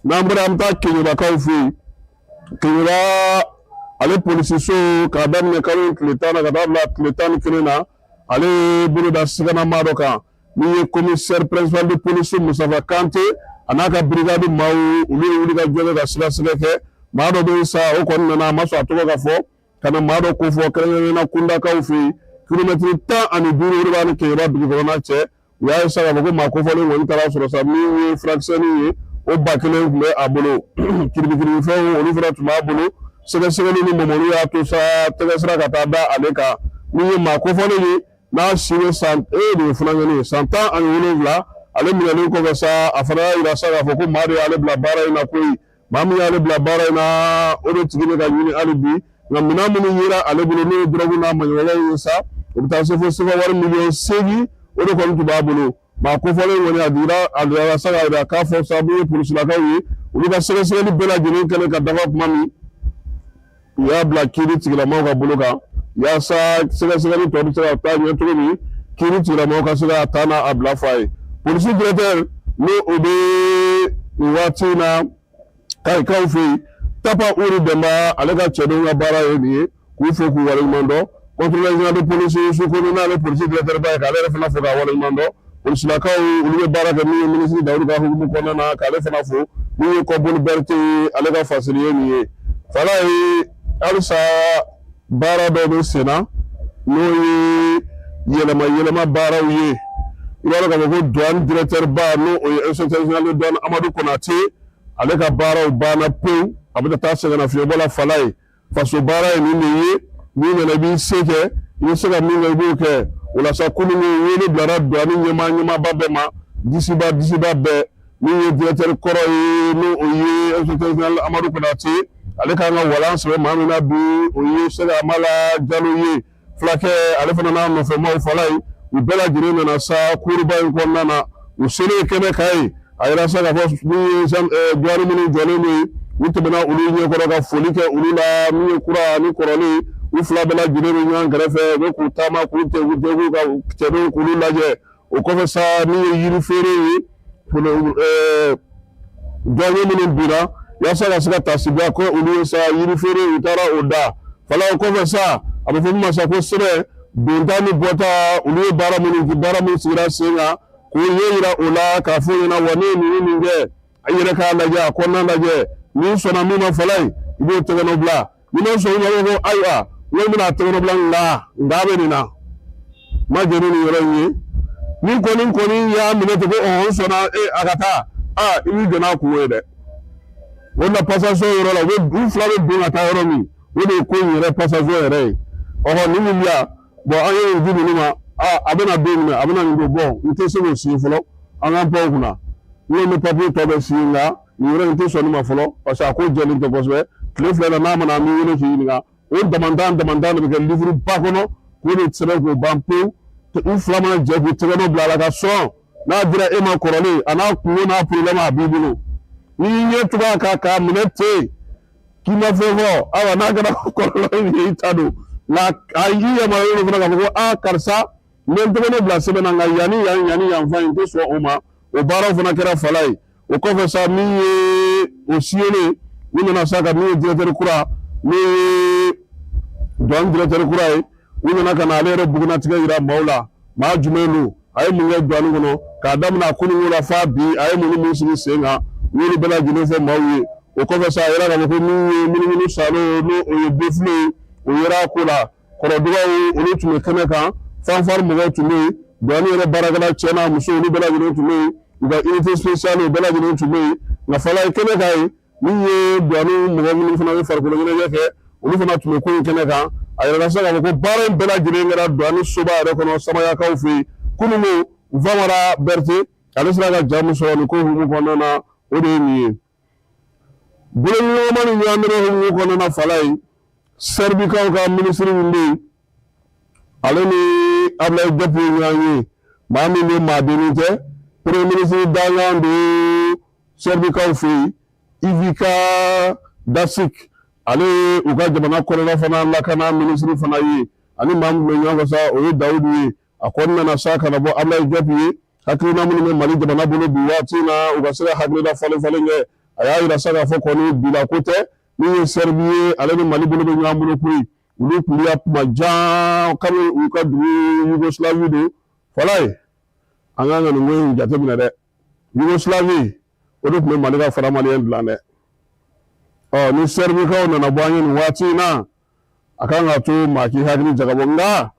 N'an bɔra, an bɛ taa Keɲebakaw fɛ yen. Keɲeba ale polisiso, k'a daminɛ kalo tile 10 na ka taa bila tile 11 na, ale ye bolo da siganama dɔ kan, min ye commissaire principal de police Mustafa Kante a n'a ka brigade maaw. Olu ye wulikajɔ kɛ ka sɛgɛsɛgɛ kɛ. Maa dɔ bɛ yen sa, o kɔni nana, a ma sɔn a tɔgɔ ka fɔ, ka na maa dɔ kofɔ, kɛrɛnkɛrɛnnenya la Kundakaw fɛ yen, kilomɛtiri 15 o de b'a ni Keɲeba dugu kɔnɔna cɛ. U y'a ye sa k'a fɔ ko maa kofɔlen kɔni taara sɔrɔ sa, min ye furakisɛnin ye, o 1000 tun bɛ a bolo, kiribikiribifɛnw olu fana tun b'a bolo. Sɛgɛsɛgɛli ni mɔmɔni y'a to sa, tɛgɛ sera ka taa da ale kan, min ye maa kofɔlen ye, n'a si bɛ san e de ye funankɛnin ye, san 17. Ale minɛlen kɔfɛ sa, a fana y'a jira sa k'a fɔ ko maa de y'ale bila baara in na koyi. Maa min y'ale bila baara in na, o de tigi bɛ ka ɲini hali bi. Nka minɛn minnu yera ale bolo, n'o ye dɔrɔgu n'a maɲɔgɔnw ye sa, o bɛ taa se fo sefa wari miliyɔn 8, o de kɔni tun b'a bolo. Maa kofɔlen kɔni, a dira a dira sa k'a jira k'a fɔ sa, min ye polisilakaw ye, olu ka sɛgɛsɛgɛli bɛɛ lajɛlen kɛlen ka dafa tuma min, u y'a bila kiiri tigilamaaw ka bolo kan, yaasa sɛgɛsɛgɛli tɔ bɛ se ka taa ɲɛ cogo min, kiiri tigilamaaw ka se ka taa n'a bila fɔ a ye. Polisi directeur, n'o o bɛ nin waati in na Kayikaw fɛ yen, Tapa Uri Dɛnba, ale ka cɛdenw ka baara ye nin ye, k'u fo k'u waleɲuman dɔn. Contrôleur général de police Yusu Kone, n'ale polisi directeur ba ye, k'ale yɛrɛ fana fo k'a waleɲuman dɔn. Polisilakaw olu bɛ baara kɛ min ye minisiri Dawudu ka hukumu kɔnɔna na, k'ale fana fo. Min ye Kɔboli Berete ye, ale ka fasiri ye nin ye. Falaye, halisa baara dɔw bɛ sen na, n'o ye yɛlɛma yɛlɛma baaraw ye. I b'a dɔn k'a fɔ ko douane directeur ba, n'o o ye inspecteur général de douane Amadu Konate, ale ka baaraw banna pewu, a bɛna taa sɛgɛnnafiɲɛbɔ la. Falaye, faso baara ye nin de ye, n'i nana i b'i se kɛ, i bɛ se ka min kɛ, i b'o kɛ. O la sa, kunun wele bilara douane ɲɛmaa ɲɛmaaba bɛɛ ma, disiba disiba bɛɛ. Min ye directeur kɔrɔ ye, n'o o ye inspecteur général Amadu Konate, ale kan ka walan sɛbɛn maa min na bi, o ye Sɛki Amala Jalo ye. Fulakɛ ale fana n'a nɔfɛmaaw falaye u bɛɛ lajɛlen nana sa kuruba in kɔnɔna na. U selen kɛnɛ kan yen, a yira sa k'a fɔ min ye duwani minnu jɔlen don yen, u tɛmɛna olu ɲɛkɔrɔ ka foli kɛ olu la. Min ye kura ni kɔrɔlen, u fila bɛɛ lajɛlen bɛ ɲɔgɔn kɛrɛfɛ, u bɛ k'u taama k'u tɛgu tɛgu ka cɛdenw k'olu lajɛ. O kɔfɛ sa, min ye yiri feere ye, douanier minnu binna, yaasa ka se ka taasibila kɛ olu ye sa, yiri feere u taara o da fala. O kɔfɛ sa, a bɛ fɔ min ma sa ko sɛbɛn donta ni bɔta, olu ye baara minnu kɛ, baara minnu sigira sen kan, k'o ɲɛ yira o la k'a fɔ ɲɛna wa ne ye ninnu min kɛ, a yɛrɛ k'a lajɛ, a kɔnɔna lajɛ. N'i sɔnna min ma falaye, i b'o tɛgɛnɔ bila. N'i ma sɔn o ma, ko ayiwa, n ko bɛna tɛgɛnɔ bila, nka bɛ nin na, n ma jɛn ni nin yɔrɔ in ye. Ni kɔni y'a minɛ ten ko ɔhɔn, n sɔnna, e a ka taa, aa, i b'i jɔ n'a kungo ye dɛ. O de la passation yɔrɔ la, u bɛ u fila bɛ don ka taa yɔrɔ min, o de ye ko in yɛrɛ passation yɛrɛ ye. Ɔhɔn, nin min bɛ yan, bon, an ye nin di ninnu ma, aa, a bɛna don min a bɛna nin don, bon, n tɛ se k'o signer fɔlɔ, an k'an pan o kunna. N ko n bɛ papiye tɔ bɛɛ signer, nka nin yɔrɔ in tɛ sɔn nin ma fɔlɔ, parce que a ko jɛlen tɛ kosɛbɛ. Tile 2 la, n'a ma na, an b'i wele k'i ɲininka. O damantan damantan de bɛ kɛ livre ba kɔnɔ k'o de sɛbɛn k'o ban pewu. U fila mana jɛ k'u tɛgɛ nɔ bila a la ka sɔn, n'a dira e ma kɔrɔlen, a n'a kungo n'a problème a b'i bolo. N'i y'i ɲɛ tugu a kan k'a minɛ ten k'i ma fɛn fɔ, ayiwa, n'a kɛra kɔlɔlɔ ye, i ta don. Nka a y'i yamaruyalen don fana k'a fɔ ko aa, karisa, n bɛ n tɛgɛ nɔ bila sɛbɛn na, nka yanni yan yanni yan fan in, n tɛ sɔn o ma. O baaraw fana kɛra fala ye. O kɔfɛ sa, min ye o siyelen, u nana sa ka min ye directeur kura, min ye douane directeur kura ye, u nana ka na ale yɛrɛ bugunnatigɛ yira maaw la. Maa jumɛn don, a ye mun kɛ douane kɔnɔ k'a daminɛ a kununko la f'a bi, a ye mun ni mun sigi sen kan, u y'olu bɛɛ lajɛlen fɔ maaw ye. O kɔfɛ sa, a yira k'a fɔ ko min ye munumunu salo, n'o o ye défilé ye, o yera a ko la. Kɔrɔdugaw olu tun bɛ kɛnɛ kan, fanfare mɔgɔw tun bɛ yen, douane yɛrɛ baarakɛla cɛ n'a muso, olu bɛɛ lajɛlen tun bɛ yen, u ka unité spéciale, o bɛɛ lajɛlen tun bɛ yen. Nka fala ye kɛnɛ kan yen, min ye douane mɔgɔ minnu fana bɛ farikolo ɲɛnajɛ kɛ, olu fana tun bɛ ko in kɛnɛ kan. A yirala sa k'a fɔ ko baara in bɛɛ lajɛlen kɛra douane soba yɛrɛ kɔnɔ Samayakaw fɛ yen kununko. Vamara Berete, ale sera ka ja min sɔrɔ nin ko hukumu kɔnɔna na, o de ye nin ye. Bolodiɲɔgɔnma ni ɲɔgɔndɛmɛ hukumu kɔnɔna na fala ye, Sɛrbikaw ka minisiri min bɛ yen, ale ni Ablaye Diop ye ɲɔgɔn ye. Maa min bɛ maadennin tɛ, premier ministre dankan don Sɛrbikaw fɛ yen, Ivica Dacic, ale ye u ka jamana kɔnɔna fana lakana minisiri fana ye. Ani maa min bɛ ɲɔgɔn kan sa, o ye Dawudu ye. A kɔni nana sa ka na bɔ Ablaye Diop ye hakilina minnu bɛ Mali jamana bolo bi waati in na, u ka se ka hakilina falen falen kɛ. A y'a yira sa k'a fɔ kɔni bila ko tɛ, min ye Sɛribi ye, ale ni Mali bolo bɛ ɲɔgɔn bolo koyi. Olu tun bɛ yan kuma jan kabini u ka dugu Yougoslavie don. Falaye, an kan ka nin ko in jateminɛ dɛ. Yougoslavie, o de tun bɛ Mali ka franc malien dilan dɛ. Ɔ, ni Sɛrbikaw nana bɔ an ye nin waati in na, a kan ka to maa k'i hakili jagabɔ. Nka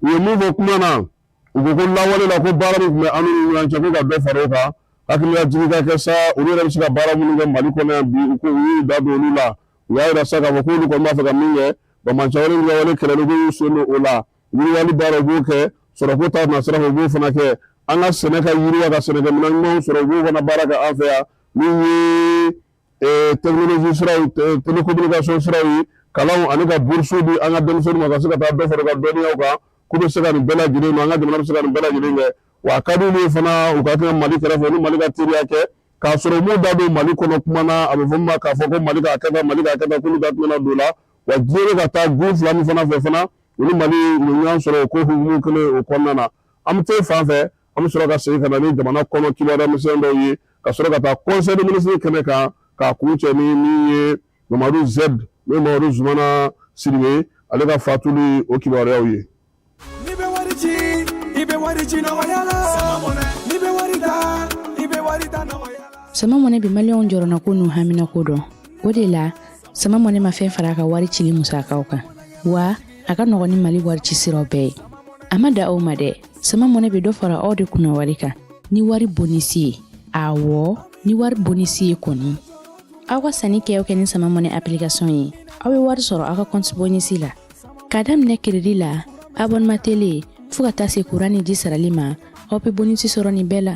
u ye min fɔ kuma na, u ko ko lawale la, ko baara min tun bɛ an n'u ni ɲɔgɔn cɛ, ko ka dɔ fara o kan, hakililajigin ka kɛ sa, olu yɛrɛ bɛ se ka baara minnu kɛ Mali kɔnɔ yan bi, u ko u y'u da don olu la. U y'a yira sa k'a fɔ k'olu kɔni b'a fɛ ka min kɛ, banbaanciwale ni wale kɛlɛli, k'u y'u sen don o la, yiriwali baara u b'o kɛ, sɔrɔko ta nasira fɛ u b'o fana kɛ, an ka sɛnɛ ka yiriwa, ka sɛnɛkɛminɛn ɲumanw sɔrɔ, u b'o fana baara kɛ an fɛ yan, min ye technologie siraw, télécommunication siraw ye, kalanw ani ka bourse di an ka denmisɛnninw ma ka se ka taa dɔ fara u ka dɔnniyaw kan, k'u bɛ se ka nin bɛɛ lajɛlen, an ka jamana bɛ se ka nin bɛɛ lajɛlen kɛ. Wa a ka di olu ye fana u ka kɛ Mali kɛrɛfɛ, ni Mali ka teriya kɛ, k'a sɔrɔ u m'u da don Mali kɔnɔ kuma na, a bɛ fɔ min ma k'a fɔ ko Mali k'a kɛ tan, Mali k'a kɛ tan, k'olu da tɛna don o la. Wa diɲɛ bɛ ka taa gun fila min fana fɛ fana, u ni Mali u ye ɲɔgɔn sɔrɔ o ko hukumu kelen o kɔnɔna na. An bɛ taa fan fɛ, an bɛ sɔrɔ ka segin ka na ni jamana kɔnɔ kibaruya misɛn dɔw ye, ka sɔrɔ ka taa conseil des ministres kɛnɛ kan k'a kuncɛ ni min ye Mamadu Z, n'o ye Mamadu Zumana Sidibe, ale ka fatuli o kibaruyaw ye. N'i bɛ wari ci, i bɛ wari ci nɔgɔya la. N'i bɛ wari ta, i bɛ wari ta nɔgɔya la. Sama Mɔnɛ bɛ maliyɛnw jɔrɔnako n'u haminako dɔn. O de la, Sama Mɔnɛ ma fɛn fara a ka wari cili musakaw kan, wa a ka nɔgɔn ni Mali wari ci siraw bɛɛ ye. A ma da o ma dɛ, Sama Mɔnɛ bɛ dɔ fara aw de kunna wari kan ni wari bonisi ye. Awɔ, ni wari bonisi ye kɔni. Aw ka sanni kɛ o kɛ ni Sama Mɔnɛ application ye, aw bɛ wari sɔrɔ aw ka compte bonisi la. K'a daminɛ crédit la, abonnement télé, fo ka taa se kuran ni ji sarali ma, aw bɛ bonisi sɔrɔ nin bɛɛ la.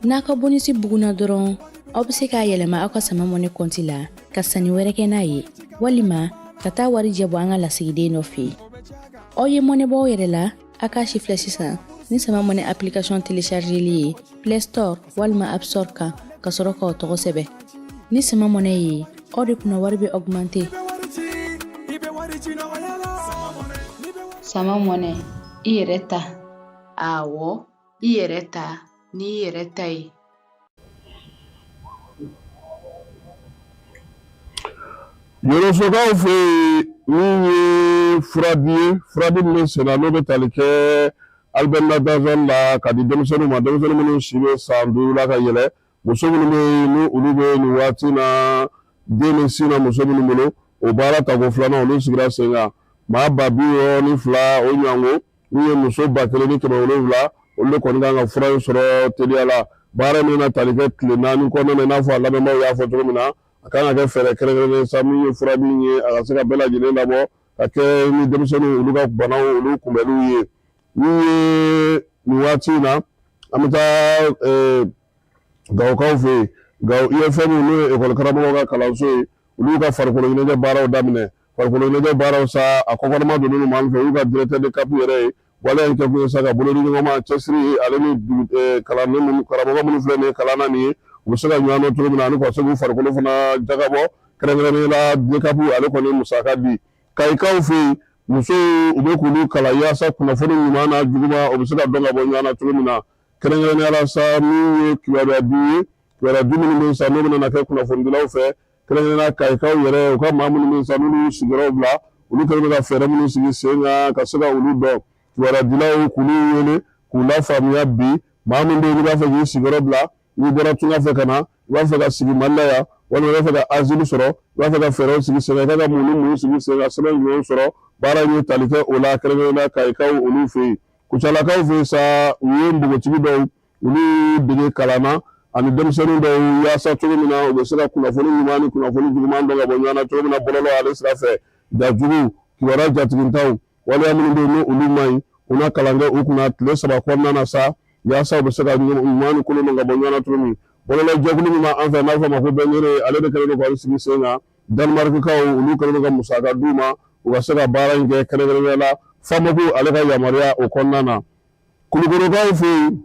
N'a ka bonisi bugunna dɔrɔn, aw bɛ se k'a yɛlɛma aw ka Sama Mɔnɛ kɔnti la ka sanni wɛrɛ kɛ n'a ye, walima ka taa warijɛ bɔ an ka lasigiden dɔ fɛ yen. Aw ye mɔnɛ bɔ aw yɛrɛ la a k'a sifilɛ sisan ni sama mɔnɛ application téléchargeli ye Play Store walima App Store kan ka sɔrɔ k'aw tɔgɔ sɛbɛn. Ni sama mɔnɛ ye, aw de kunna wari bɛ augmenter. Sama mɔnɛ, i yɛrɛ ta. Awɔ, i yɛrɛ ta n'i yɛrɛ ta ye. Yɔrɔsokaw fɛ yen min ye furadi ye, furadi min bɛ senna n'o bɛ tali kɛ albendazole la ka di denmisɛnninw ma, denmisɛnnin minnu si bɛ san 5 la ka yɛlɛ, muso minnu bɛ yen ni olu bɛ nin waati na den bɛ sin na muso minnu bolo, o baara tako filanan olu sigira sen kan maa 62 o ɲɔgɔnko min ye muso 1700 olu de kɔni kan ka fura in sɔrɔ teliya la. Baara in bɛna tali kɛ tile 4 kɔnɔna na, i n'a fɔ a lamɛnbaaw y'a fɔ cogo min na, a kan ka kɛ fɛɛrɛ kɛrɛnkɛrɛnnen sa min ye furadi in ye, a ka se ka bɛɛ lajɛlen labɔ ka kɛ ni denmisɛnninw olu ka banaw olu kunbɛnliw ye. Min ye nin waati in na, an bɛ taa Gawokaw fɛ yen, Gawo IFM n'o ye ekɔli karamɔgɔw ka kalanso ye, olu y'u ka farikolo ɲɛnajɛ baaraw daminɛ. Farikolo ɲɛnajɛ baaraw sa, a kɔkɔrɔma donnen don maa min fɛ, o y'u ka directeur de CAP yɛrɛ ye. Waleya in kɛkun ye sa ka bolodiɲɔgɔnma, cɛsiri ale ni kalanden minnu, karamɔgɔ minnu filɛ nin ye kalan na nin ye, u bɛ se ka ɲɔgɔn dɔn cogo min na ani ka se k'u farikolo fana jagabɔ. Kɛrɛnkɛrɛnnenya la DCAP ale kɔni musaka di. Kayikaw fɛ yen, musow u bɛ k'olu kalan yaasa kunnafoni ɲuman n'a juguman o bɛ se ka dɔn ka bɔ ɲɔgɔn na cogo min na. Kɛrɛnkɛrɛnnenya la sa min ye kibaruya di ye, kibaruya di minnu bɛ yen sa n'o bɛna kɛ kunnafonidilaw fɛ, kɛrɛnkɛrɛnnenya la Kayikaw yɛrɛ u ka maa minnu bɛ yen sa n'olu y'u sigiyɔrɔ bila, olu kɛlen bɛ ka fɛɛrɛ minnu sigi sen kan ka se ka olu dɔn. Kibaruyadilaw k'olu wele k'u lafaamuya bi, maa min bɛ yen n'i b'a fɛ k'i sigiyɔrɔ bila, n'i bɔra tunga fɛ ka na, i b'a fɛ ka sigi Mali la yan, walima i b'a fɛ ka asile sɔrɔ, i b'a fɛ ka fɛɛrɛw sigi sen kan, i kan ka mun ni mun sigi sen kan, sɛbɛn jumɛnw sɔrɔ, baara in ye tali kɛ o la kɛrɛnkɛrɛnnenya la Kayikaw olu fɛ yen. Kucalakaw fɛ yen sa, u ye npogotigi dɔw olu dege kalan na ani denmisɛnnin dɔw yaasa cogo min na u bɛ se ka kunnafoni ɲuman ni kunnafoni juguman dɔn ka bɔ ɲɔgɔn na cogo min na bɔlɔlɔ ale sira fɛ. Jajugu, kibaruya jatigintaw, waleya minnu bɛ yen ni olu man ɲi, u na kalan kɛ u kunna tile 3 kɔnɔna na sa yaasa u bɛ se ka ɲuman ni kolon dɔn ka bɔ ɲɔgɔn na cogo min. Bɔlɔlɔ jɛkulu min b'an fɛ n'a bɛ fɔ a ma ko Bɛnkere, ale de kɛlen don k'ale sigi sen kan. Danemarkikaw olu kɛlen don ka musaka d'u ma u ka se ka baara in kɛ, kɛrɛnkɛrɛnnenya la FAMOC ale ka yamaruya o kɔnɔna na. Kulukorokaw fɛ yen,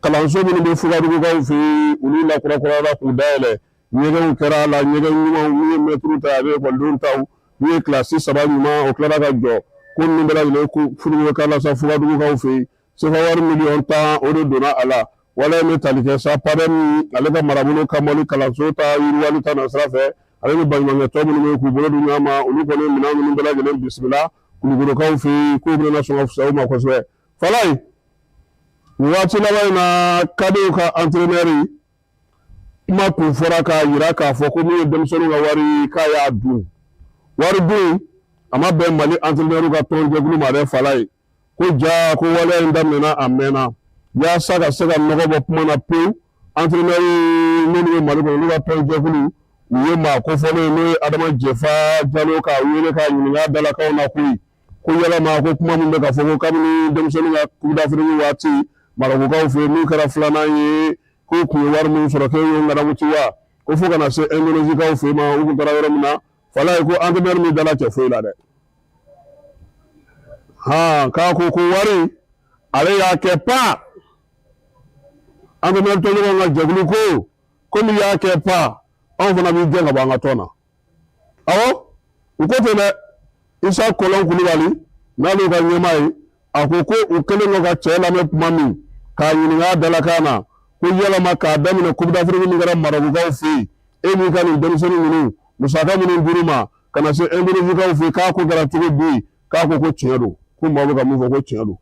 kalanso minnu bɛ Fugadugukaw fɛ yen, olu lakurakurayara k'u dayɛlɛ. Ɲɛgɛnw kɛra a la, ɲɛgɛn ɲumanw min ye mɛtiriw ta ye ani ekɔlidenw taw, min ye kilasi 3 ɲuman o tilara ka jɔ. Ko ninnu bɛɛ lajɛlen furuko k'a la sa Fugadugukaw fɛ yen. Sefa wari miliyɔn 10 o de donna a la. Waleya in bɛ tali kɛ sa PADEM ale ka marabolo kamɔli kalanso ta yiriwali ta nasira fɛ, ale ni baɲumankɛtɔn minnu bɛ yen k'u bolo di ɲɔgɔn ma, olu kɔni ye minɛn ninnu bɛɛ lajɛlen bisimila Kulukorokaw fɛ yen k'u bɛna sɔn ka fisaya u ma kosɛbɛ. Falaye, nin waati laban in na kadew ka entraîneur kuma tun fɔra k'a jira k'a fɔ ko min ye denmisɛnninw ka wari ye k'a y'a dun. Wari dun a ma bɛn Mali entraîneur ka tɔnjɛkulu ma dɛ Falaye. Ko ja ko waleya in daminɛna a mɛnna yaasa ka se ka nɔgɔ bɔ kuma na pewu. Entraîneur minnu bɛ Mali kɔnɔ n'u ka tɔnjɛkulu u ye maa kofɔlen ye n'o ye Adama Jɛfa Jalo k'a wele k'a ɲininka dalakanw na koyi, ko yalama ko kuma min bɛ ka fɔ ko kabini denmisɛnninw ka Coupe d'Afrique waati Marɔkukaw fɛ yen n'u kɛra filanan ye k'u tun ye wari min sɔrɔ k'e y'o ŋanamuti wa, ko fo ka na se Indonésikaw fɛ yen ma u tun taara yɔrɔ min na. Falaye ko entraîneur min dala cɛ foyi la dɛ, han k'a ko ko wari ale y'a kɛ pa entraîneur tɔɲɔgɔnw ka jɛkulu ko komi i y'a kɛ pa anw fana b'i gɛn ka bɔ an ka tɔn na. Awɔ, u ko ten dɛ. Isa Kɔlɔn Kulubali n'ale y'u ka ɲɛmaa ye, a ko ko u kɛlen kɔ ka cɛ lamɛn kuma min k'a ɲininka a dalakan na ko yalama k'a daminɛ Coupe d'Afrique min kɛra Marɔkukaw fɛ yen, e n'i ka nin denmisɛnnin ninnu musaka minnu dir'u ma ka na se Indonésikaw fɛ yen, k'a ko kɛra cogo di? K'a ko ko tiɲɛ don, ko maaw bɛ ka min fɔ ko tiɲɛ don.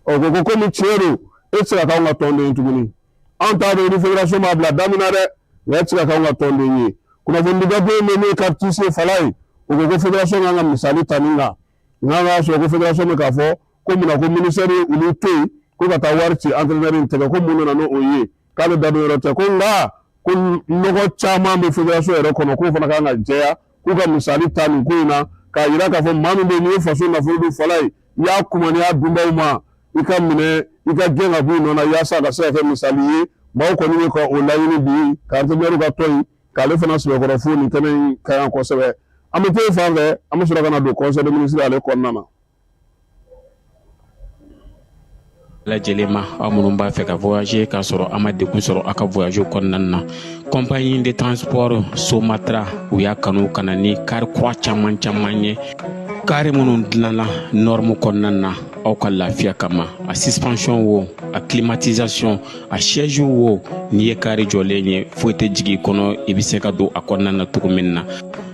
Ɔ ko ko komi tiɲɛ don, e tɛ se ka k'anw ka tɔnden ye tuguni. Anw t'a dɔn i ni fédération b'a bila da min na dɛ, nka e tɛ se ka k'anw ka tɔnden ye. Kunnafoni gafe min n'o ye Cactus ye Falaye, o ko ko fédération kan ka misali ta nin kan. N'a y'a sɔrɔ ko fédération bɛ k'a fɔ ko munna ko ministère ye olu to yen ko ka taa wari ci entraîneur in tɛgɛ, ko mun nana n'o ye, k'ale da don yɔrɔ tɛ, ko nka ko nɔgɔ caman bɛ fédération yɛrɛ kɔnɔ k'o fana kan ka jɛya, k'u ka misali ta nin ko in na k'a jira k'a fɔ maa min bɛ yen n'i ye faso nafolo dun Falaye, i y'a kumaniya dunbaw ma, i ka minɛ i ka gɛn ka bɔ i nɔ na yaasa a ka se ka kɛ misali ye. Maaw kɔni bɛ ka o laɲini bi ka entraîneur ka tɔn in k'ale fana sɛbɛkɔrɔ fo nin kɛnɛ in ka yan kosɛbɛ. An bɛ to yen fan fɛ, an bɛ sɔrɔ ka na don conseil des ministres ale kɔnɔna na. Lajɛlen ma, aw minnu b'a fɛ ka voyager k'a sɔrɔ a ma degun sɔrɔ aw ka voyage kɔnɔna na, compagnie de transport Somatra, u y'a kanu ka na ni kari kura caman caman ye, kari minnu dilanna norme kɔnɔna na aw ka lafiya kama. A suspension wo, a climatisation, a siège wo, n'i ye kari jɔlen ye, foyi tɛ jigin i kɔnɔ, i bɛ se ka don a kɔnɔna na cogo min na.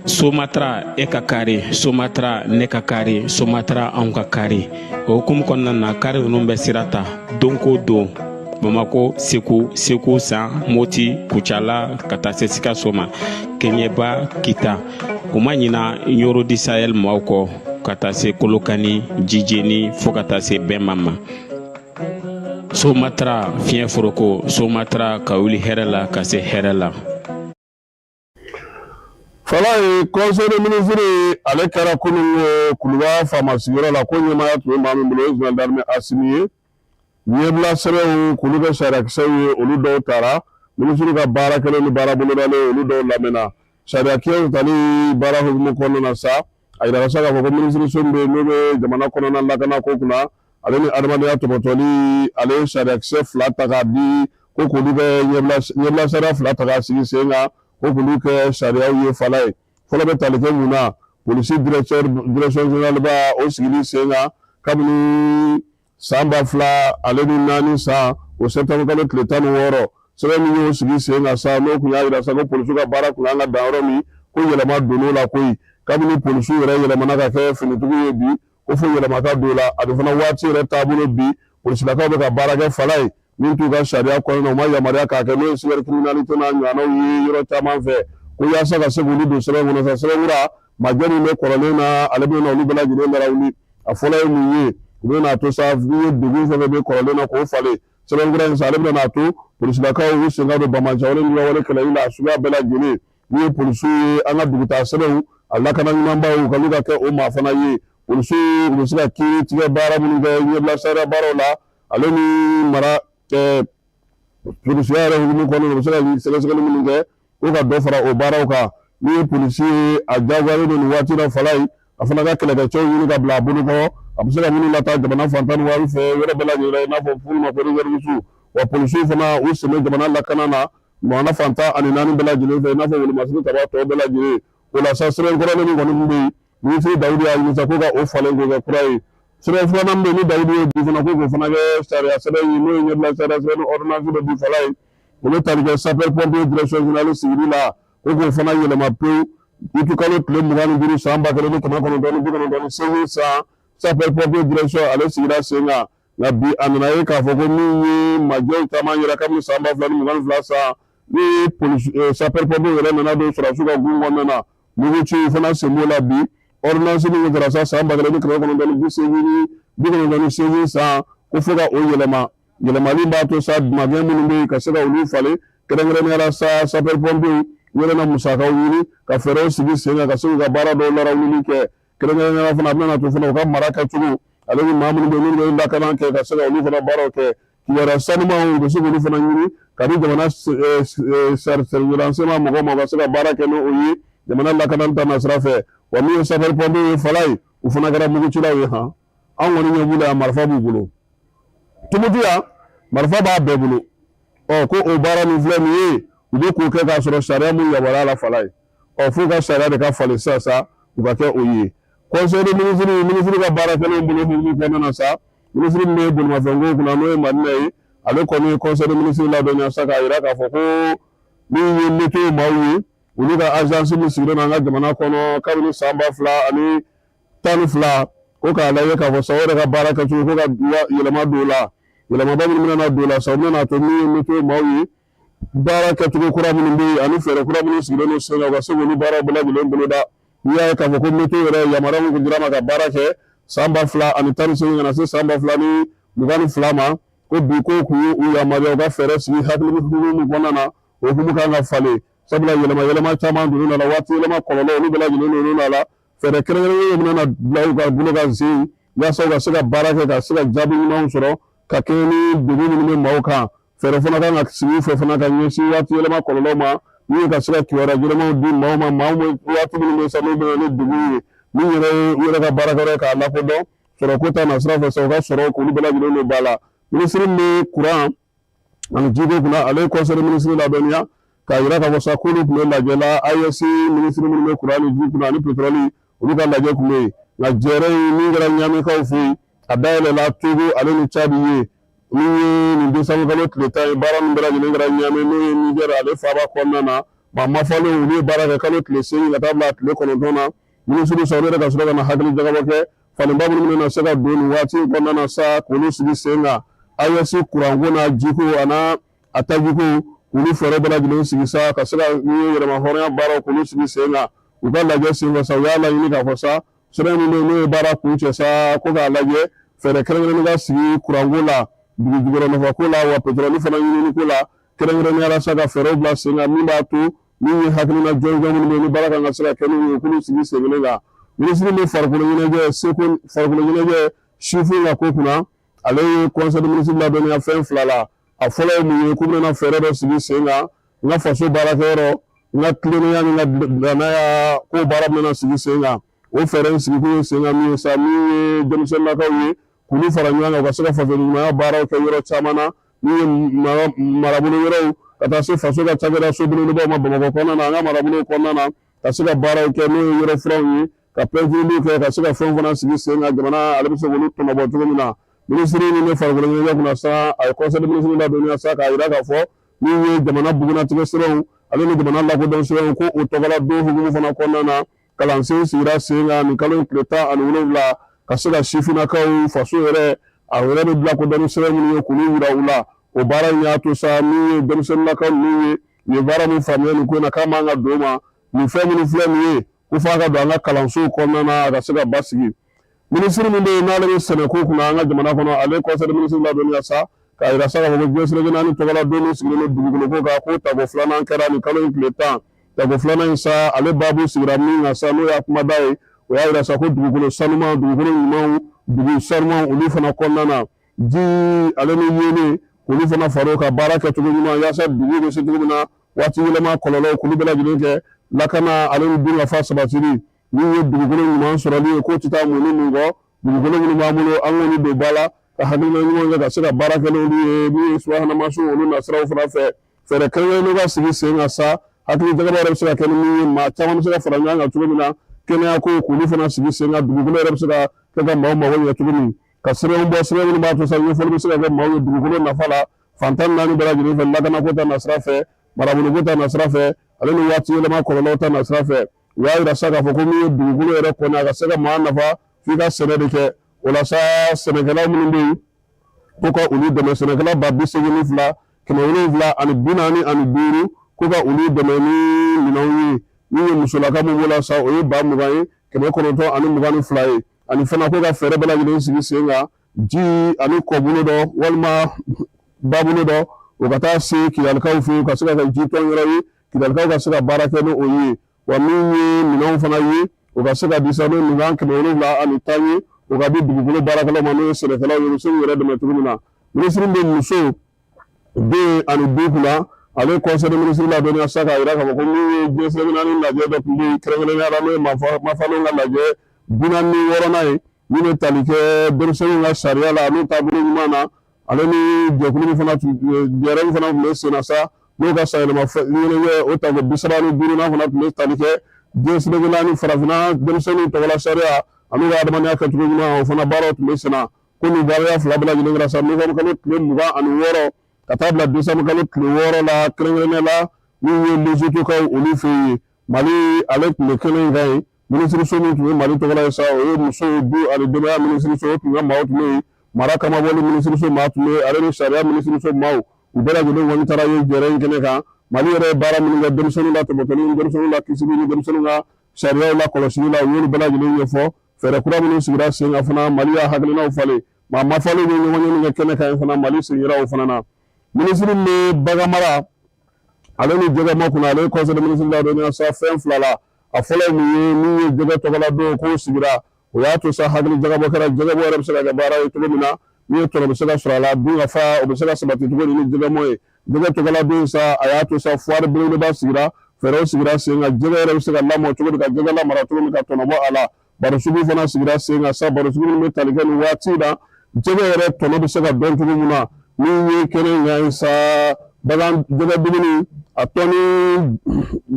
Somatra, e ka kari Somatra, ne ka kari Somatra, anw ka kari. O hukumu kɔnɔna na, kari ninnu bɛ sira ta don ko don Bamako, Segu, Segu San, Moti, Kucala, ka taa se Sikaso ma, Kɛɲɛba, Kita. U ma ɲina Ɲoro du Sahel maaw kɔ, ka taa se Kolokani, Jijeni, fo ka taa se Bɛnba ma. Somatra, fiɲɛ foroko Somatra, ka wuli hɛrɛ la ka se hɛrɛ la. Falaye, conseil des ministres ale kɛra kunun Kuluba faama sigiyɔrɔ la. Ko ɲɛmaaya tun bɛ maa min bolo, o ye général d'armée Asimi ye. Ɲɛbila sɛbɛnw k'olu kɛ sariyakisɛw ye, olu dɔw tara. Minisiri ka baara kɛlen ni baara bolodalen, olu dɔw lamɛnna. Sariyakisɛw tali baara hukumu kɔnɔna na sa, a yirala sa k'a fɔ ko minisiriso min bɛ yen, n'o bɛ jamana kɔnɔna lakana ko kunna ale ni adamadenya tɔpɔtɔli, ale ye sariyakisɛ 2 ta k'a di ko k'olu kɛ ɲɛbila sariya 2 ta k'a sigi sen kan, ko k'olu kɛ sariyaw ye. Falaye, fɔlɔ bɛ tali kɛ mun na? Polisi directeur, direction générale ba, o sigili sen kan kabini san 2004 san, o septembre kalo tile 16. Sɛbɛn min y'o sigi sen kan sa, n'o tun y'a jira sa ko polisiw ka baara tun kan ka dan yɔrɔ min, ko yɛlɛma donn'o la koyi. Kabini polisiw yɛrɛ yɛlɛmana ka kɛ finitigiw ye bi, ko fo yɛlɛma ka don o la. Ani fana waati yɛrɛ taabolo, bi polisilakaw bɛ ka baara kɛ, Falaye, min t'u ka sariya kɔnɔna na, u ma yamaruya k'a kɛ, n'o ye cybercriminalité n'a ɲɔgɔnnaw ye yɔrɔ caman fɛ, ko yaasa ka se k'olu don sɛbɛn kɔnɔ sa. Sɛbɛn kura majɛ min bɛ kɔrɔlen na, ale bɛ na olu bɛɛ lajɛlen lawuli. A fɔlɔ ye mun ye? U bɛ n'a to sa, n'i ye degun fɛn fɛn bɛ kɔrɔlen na, k'o falen. Sɛbɛn kura in sa, ale bɛ n'a to polisilakaw u sen ka don banbaanciwale ni wale kɛlɛli la a suguya bɛɛ lajɛlen. N'u ye polisiw ye, an ka dugutaa sɛbɛnw a lakana ɲumanbaw, u ka n'u ka kɛ o maa fana ye. Polisiw, u bɛ se ka kiiri tigɛ baara minnu kɛ, ɲɛbila sariya baaraw la, ale ni mara polisiya yɛrɛ hukumu kɔnɔna na, u bɛ se ka sɛgɛsɛgɛli minnu kɛ, ko ka dɔ fara o baaraw kan. N'u ye polisi ye, a diyagoyalen don nin waati la, Falaye, a fana ka kɛlɛkɛcɛw ɲini ka bila a bolo kɔrɔ, a bɛ se ka minnu lataa jamana fan tan ni waati fɛ yɔrɔ bɛɛ lajɛlen la, i n'a fɔ minnu ma ko réserviste. Wa polisiw fana, u sen bɛ jamana lakana na jamana fan 14 bɛɛ lajɛlen fɛ, i n'a fɔ wolomasiri taba tɔ bɛɛ lajɛlen. O la sa, sɛbɛn kɔrɔlen min kɔni tun bɛ yen, minisiri Dawudu y'a ɲini sa ko ka o falen k'o kɛ kura ye. Sɛbɛn filanan min bɛ yen ni Dawudu y'o di fana, ko k'o fana kɛ sariya sɛbɛn ye, n'o ye ɲɛbila sariya sɛbɛn ni ordonnance dɔ di, Falaye, o bɛ tali kɛ sapeur pompier direction générale sigili la, ko k'o fana yɛlɛma pewu. Uti kalo tile 25 san 1998 san, sapeur pompier direction ale sigira sen kan. Nka bi, a nana ye k'a fɔ ko min ye majɛw caman yira kabini san 2022 san, ni polisi sapeur pompier yɛrɛ nana don sɔrɔdasiw ka gun kɔnɔna na, muguciw fana sen b'o la. Bi ordonnance min kɛra sa san 1998 san, ko fo ka o yɛlɛma. Yɛlɛmali b'a to sa, magɛn minnu bɛ yen, ka se ka olu falen, kɛrɛnkɛrɛnnenya la sa, sapeur pompier u yɛrɛ na musakaw ɲini ka fɛɛrɛw sigi sen kan ka se k'u ka baara dɔw larawulili kɛ. Kɛrɛnkɛrɛnnenya la fana, a bɛna to fana u ka mara kɛcogo, ale ni maa minnu bɛ yen n'olu bɛ lakana kɛ, ka se ka olu fana baaraw kɛ. Kibaruya sanumanw, u bɛ se k'olu fana ɲini ka di jamana renseignement mɔgɔw ma, u ka se ka baara kɛ n'o ye jamana lakana ta nasira fɛ. Wa min ye sapeur pompier ye, Falaye, u fana kɛra mugucilaw ye han. An kɔni ɲɛ b'u la yan, marifa b'u bolo. Tumutu yan, marifa b'a bɛɛ bolo. Ɔ ko o baara min filɛ nin ye, u bɛ k'o kɛ k'a sɔrɔ sariya mun yamaruya la, Falaye. Ɔ f'u ka sariya de ka falen sisan sa, u ka kɛ o ye. Conseil des ministres, minisiri ka baara kɛlenw bolo hukumu kɔnɔna na sa, minisiri min bɛ bolimafɛnko kunna, n'o ye Madina ye, ale kɔni ye conseil des ministres ladɔnniya sa, k'a jira k'a fɔ ko min ye météo maaw ye, olu ka agence min sigilen don an ka jamana kɔnɔ kabini san 2012, ko k'a lajɛ k'a fɔ sa, o yɛrɛ ka baara kɛcogo, ko ka yɛlɛma don o la. Yɛlɛmaba minnu bɛna don o la sa, o bɛna to min ye météo maaw ye, baara kɛcogo kura minnu bɛ yen ani fɛɛrɛ kura minnu sigilen don sen kan, u ka se k'olu baaraw bɛɛ lajɛlen boloda. N'i y'a ye k'a fɔ ko météo yɛrɛ yamaruya min tun dira ma ka baara kɛ san 2018 ka na se san 2022 ma, ko bi ko k'u ye u yamaruya u ka fɛɛrɛ sigi hakili hukumu min kɔnɔna na, o hukumu kan ka falen, sabula yɛlɛma yɛlɛma caman donn'a la, waati yɛlɛma kɔlɔlɔ olu bɛɛ lajɛlen donn'a la. Fɛɛrɛ kɛrɛnkɛrɛnnen bɛna bila u ka bolo kan sen yaasa u ka se ka baara kɛ, ka se ka jaabi ɲumanw sɔrɔ ka kɛɲɛ ni degun minnu bɛ maaw kan. Fɛɛrɛ fana kan ka sigi u fɛ fana ka ɲɛsin waati yɛlɛma kɔlɔlɔ ma, min ye ka se ka kibaruya jɛlɛmaw di maaw ma, maaw waati minnu bɛ sa n'u bɛ na ni degun ye, min yɛrɛ ye u yɛrɛ ka baarakɛyɔrɔ ye k'a lakodɔn sɔrɔko ta nasira fɛ sa, u ka sɔrɔ k'olu bɛɛ lajɛlen don ba la. Minisiri min bɛ kuran ani jiko kunna, ale ye conseil des ministres ladɔnniya k'a jira k'a fɔ sa k'olu tun bɛ lajɛ la AES minisiri minnu bɛ kuran ni ji kunna ani pétrole, olu ka lajɛ tun bɛ yen. Nka jɛrɛ in min kɛra ɲamikaw fɛ yen, a dayɛlɛla Togo ale ni Tchad ye. Min ye nin décembre kalo tile 10 ye, baara min bɛɛ lajɛlen kɛra Ɲame, n'o ye Niger ale faaba kɔnɔna na, maa mafalenw olu ye baara kɛ kalo tile 8 ka taa bila tile 9 na. Minisiri sa, olu yɛrɛ ka sɔrɔ ka na hakili jagabɔ kɛ falenba minnu bɛna se ka don nin waati in kɔnɔna na sa, k'olu sigi sen kan AES kuranko n'a jiko a n'a tajiko, k'olu fɛɛrɛ bɛɛ lajɛlen sigi sa, ka se ka min ye yɛrɛma hɔrɔnya baaraw k'olu sigi sen kan. U ka lajɛ senfɛ sa, u y'a laɲini k'a fɔ sa sɛbɛn min bɛ yen n'o ye baara kuncɛ sa, ko k'a lajɛ fɛɛrɛ kɛrɛnkɛrɛnnen ka sigi kuranko la, dugu jukɔrɔ nafako la, wa pétrole fana ɲinini ko la, kɛrɛnkɛrɛnnenya la sa ka fɛɛrɛw bila sen kan min b'a to min ye hakilina jɔnjɔn minnu bɛ yen ni baara kan ka se ka kɛ n'u ye, k'olu sigi sen kelen kan. Minisiri bɛ farikolo ɲɛnajɛ seko farikolo ɲɛnajɛ sifinw ka ko kunna, ale ye conseil des ministres ladɔnniya fɛn fila la. A fɔlɔ ye mun ye? K'u bɛna fɛɛrɛ dɔ sigi sen kan, n ka faso baarakɛyɔrɔ, n ka tilennenya ni n ka danaya ko baara bɛna sigi sen kan. O fɛɛrɛ in sigikun ye sen kan min ye sa, min ye denmisɛnninnakaw ye, k'olu fara ɲɔgɔn kan u ka se ka faso ɲumanya baaraw kɛ yɔrɔ caman na, min ye marabolo yɔrɔw ka taa se faso ka cakɛda so belebelebaw ma Bamakɔ kɔnɔna na, an ka marabolow kɔnɔna na, ka se ka baaraw kɛ, n'o ye yɔrɔ furanw ye, ka pɛntiriliw kɛ, ka se ka fɛnw fana sigi sen kan, jamana ale bɛ se k'olu tɔnɔbɔ cogo min na. Minisiri min bɛ farikolo ɲɛnajɛ kunna sa, a ye conseil des ministres ladɔnniya sa k'a jira k'a fɔ min ye jamana bugunnatigɛ sɛbɛnw ale ni jamana lakodɔn sɛbɛnw, ko o tɔgɔla don hukumu fana kɔnɔna na, kalansen sigira sen kan nin kalo in tile 17, ka se ka sifinnakaw faso yɛrɛ a yɛrɛ bɛ lakodɔn ni sɛbɛn minnu ye, k'olu yira u la. O baara in y'a to sa min ye denmisɛnninnakaw ninnu ye, u ye baara min faamuya nin ko in na, k'a man ka don o ma. Nin fɛn minnu filɛ nin ye, ko f'a ka don an ka kalansow kɔnɔna na, a ka se ka basigi. Minisiri min bɛ yen n'ale bɛ sɛnɛko kunna an ka jamana kɔnɔ, ale conseil des ministres ladɔnniya sa k'a jira sa k'a fɔ ko diɲɛ seleke naani tɔgɔla don min sigilen don dugukolo ko kan, k'o tako filanan kɛra nin kalo in tile 10. Tako filanan in sa, ale baabu sigira min kan sa, n'o y'a kumada ye, o y'a jira sa ko dugukolo sanuman, dugukolo ɲumanw, dugu sanumanw, olu fana kɔnɔna na, ji ale ni yeelen, k'olu fana far'o kan, baara kɛcogo ɲuman yaasa dugu bɛ se cogo min na waati yɛlɛma kɔlɔlɔw k'olu bɛɛ lajɛlen kɛ, lakana ale ni dunkafa sabatili, min ye dugukolo ɲuman sɔrɔli ye, k'o tɛ taa mun ni mun kɔ. Dugukolo minnu b'an bolo, an k'olu don ba la ka hakilina ɲuman kɛ ka se ka baara kɛ n'olu ye, min ye subahana mansinw olu nasiraw fana fɛ, fɛɛrɛ kɛrɛnkɛrɛnnenw ka sigi sen kan sa, hakili jagabɔ yɛrɛ bɛ se ka kɛ ni min ye, maa caman bɛ se ka fara ɲɔgɔn kan cogo min na, kɛnɛya ko k'olu fana sigi sen kan, dugukolo yɛrɛ bɛ se ka kɛ ka maaw mago ɲɛ cogo min, ka sɛbɛnw bɔ, sɛbɛn minnu b'a to sa ɲɛfɔli bɛ se ka kɛ maaw ye dugukolo nafa la fan 14 bɛɛ lajɛlen fɛ, lakanako ta nasira fɛ, maraboloko ta nasira fɛ, ale ni waati yɛlɛma kɔlɔlɔw ta nasira fɛ. U y'a jira sa k'a fɔ ko min ye dugukolo yɛrɛ kɔni, a ka se ka maa nafa, f'i ka sɛnɛ de kɛ. O la sa, sɛnɛkɛla minnu bɛ yen, ko ka olu dɛmɛ, sɛnɛkɛla 82,745, ko ka olu dɛmɛ ni minɛnw ye. Min ye musolaka min b'o la sa, o ye 20,000 ye, 922 ye. Ani fana ko ka fɛɛrɛ bɛɛ lajɛlen sigi sen kan, ji ani kɔbolo dɔ walima babolo dɔ, o ka taa se Kidalikaw fɛ yen, ka se ka kɛ jitɔn yɔrɔ ye, Kidalikaw ka se ka baara kɛ ni o ye. Wa min ye minɛnw fana ye, o ka se ka di sa, n'o minɛn 710 ye, o ka di dugukolo baarakɛlaw ma, n'o ye sɛnɛkɛlaw ye, u bɛ se k'u yɛrɛ dɛmɛ cogo min na. Minisiri bɛ muso, den ani du kunna, ale conseil des ministres ladɔnniya sa k'a jira k'a fɔ ko min ye diɲɛ seleke naani lajɛ dɔ tun bɛ yen, kɛrɛnkɛrɛnnenya la n'o ye mafalenw ka lajɛ 46nan ye, min bɛ tali kɛ denmisɛnninw ka sariya la n'u taabolo ɲuman na, ale ni jɛkulu min fana tun jɛrɛ min fana tun bɛ sen na sa, n'o ka sanyɛlɛma ɲɛnajɛ o tako 35nan fana tun bɛ tali kɛ diɲɛ seleke naani farafinna denmisɛnninw tɔgɔla sariya ani ka adamadenya kɛcogo ɲuman, o fana baaraw tun bɛ sen na. Ko nin baaraya fila bɛɛ lajɛlen kɛra sa novembre kalo tile 26 ka taa bila décembre kalo tile 6 la, kɛrɛnkɛrɛnnenya la min ye Lesothokaw olu fɛ yen. Mali ale tun bɛ kɛnɛ in kan yen. Minisiriso min tun ye Mali tɔgɔla ye sa, o ye musow, du ani denbaya minisiriso, o tun ka maaw tun bɛ yen, mara kamabɔli minisiriso maa tun bɛ yen, ale ni sariya minisiriso maaw, u bɛɛ lajɛlen kɔni taara ye jɛrɛ in kɛnɛ kan. Mali yɛrɛ ye baara minnu kɛ denmisɛnninw la tɔpɔtɔli ni denmisɛnninw la kisili ni denmisɛnninw ka sariyaw la kɔlɔsili la, u y'olu bɛɛ lajɛlen ɲɛfɔ. Fɛɛrɛ kura minnu sigira sen kan fana, Mali y'a hakilinaw falen. Maa mafalenw ye ɲɔgɔn ye min kɛ kɛnɛ kan yen fana, Mali sen yera o fana na. Minisiri min bɛ baganmara ale ni jɛgɛmɔ kunna, ale ye conseil des ministres ladɔnniya sa fɛn fila la. A fɔlɔ ye mun ye? Min ye jɛgɛ tɔgɔla don k'o sigira, o y'a to sa hakili jagabɔ kɛra, jɛgɛbɔ yɛrɛ bɛ se ka kɛ baara ye cogo min na, min ye tɔnɔ bɛ se ka sɔrɔ a la, dunkafa o bɛ se ka sabati cogo di ni jɛgɛmɔ ye. Jɛgɛ tɔgɔla don sa, a y'a to sa foire belebeleba sigira, fɛɛrɛw sigira sen kan, jɛgɛ yɛrɛ bɛ se ka lamɔ cogo di, ka jɛgɛ lamara cogo min, ka tɔnɔ bɔ a la. Barosugu fana sigira sen kan sa, barosugu minnu bɛ tali kɛ nin waati in na jɛgɛ yɛrɛ tɔnɔ bɛ se ka dɔn cogo min na min ye kɛnɛ in kan ye sa bagan jɛgɛ dumuni a tɔni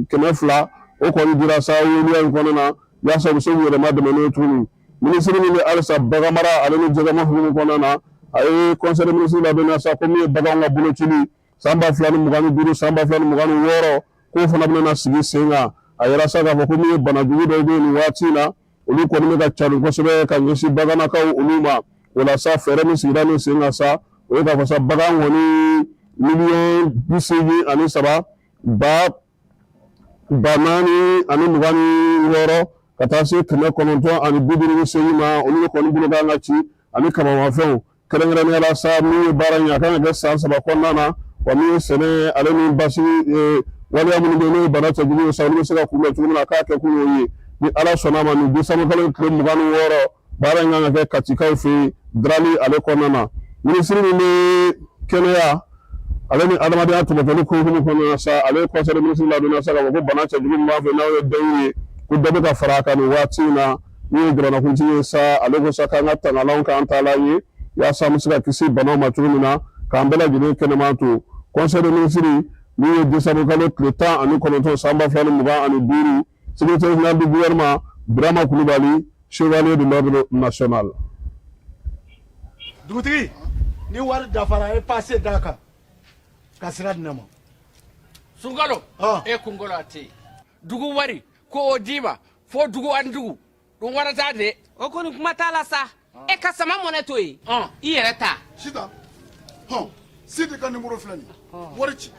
200 o kɔni dira sa waleya in kɔnɔna na yaasa u bɛ se k'u yɛrɛ madɛmɛ n'o ye cogo min minisiri min bɛ halisa baganmara ale ni jɛgɛmɔ hukumu kɔnɔna na a ye conseil des ministres ladɔnniya sa ko min ye baganw ka bolocili san 2025 san 2026 k'o fana bɛna sigi sen kan a yira sa k'a fɔ ko min ye banajugu dɔw bɛ yen nin waati in na olu kɔni bɛ ka carin kosɛbɛ ka ɲɛsin bagannakaw olu ma o la sa fɛɛrɛ min sigira nin sen kan sa o ye k'a fɔ sa bagan kɔni miliyɔn 83 ba naani ani 26 ka taa se 958 ma olu de kɔni bolo kan ka ci ani kamamafɛnw kɛrɛnkɛrɛnnenya la sa min ye baara in a kan ka kɛ san 3 kɔnɔna na wa min ye sɛnɛ ale ni basigi waleya minnu bɛ yen n'o ye bana cɛjugu ye sa olu bɛ se ka kunbɛn cogo min na k'a kɛ kun y'o ye ni ala sɔnna a ma nin décembre kalo tile 26 baara in kan ka kɛ katikaw fɛ yen Darali ale kɔnɔna na minisiri min bɛ kɛnɛya ale ni adamadenya tɔpɔtɔli ko hukumu kɔnɔna na sa ale ye conseil des ministres ladɔnniya sa k'a fɔ ko bana cɛjugu min b'an fɛ n'o ye dengue ye ko dɔ bɛ ka fara a kan nin waati in na min ye jamanakuntigi ye sa ale ko sa k'an ka tangalanw k'an taalan ye yaasa an bɛ se ka kisi banaw ma cogo min na k'an bɛɛ lajɛlen kɛnɛman to conseil des ministres min ye décembre kalo tile 19 san 2025 secrétaire général du gouvernement Birama Kulubali chevalier de l'ordre national. Dugutigi ni wari dafara e passe d'a kan ka sira di ne ma. Sunkalo e kunkolo a tɛ yen dugu wari ko o d'i ma fo dugu ani dugu ɗum waɗata de. O kɔni kuma t'a la sa e ka sama mɔnɛ to yen i yɛrɛ ta. Sitan hɔn Sidi ka nimoro filɛ nin ye wari ci.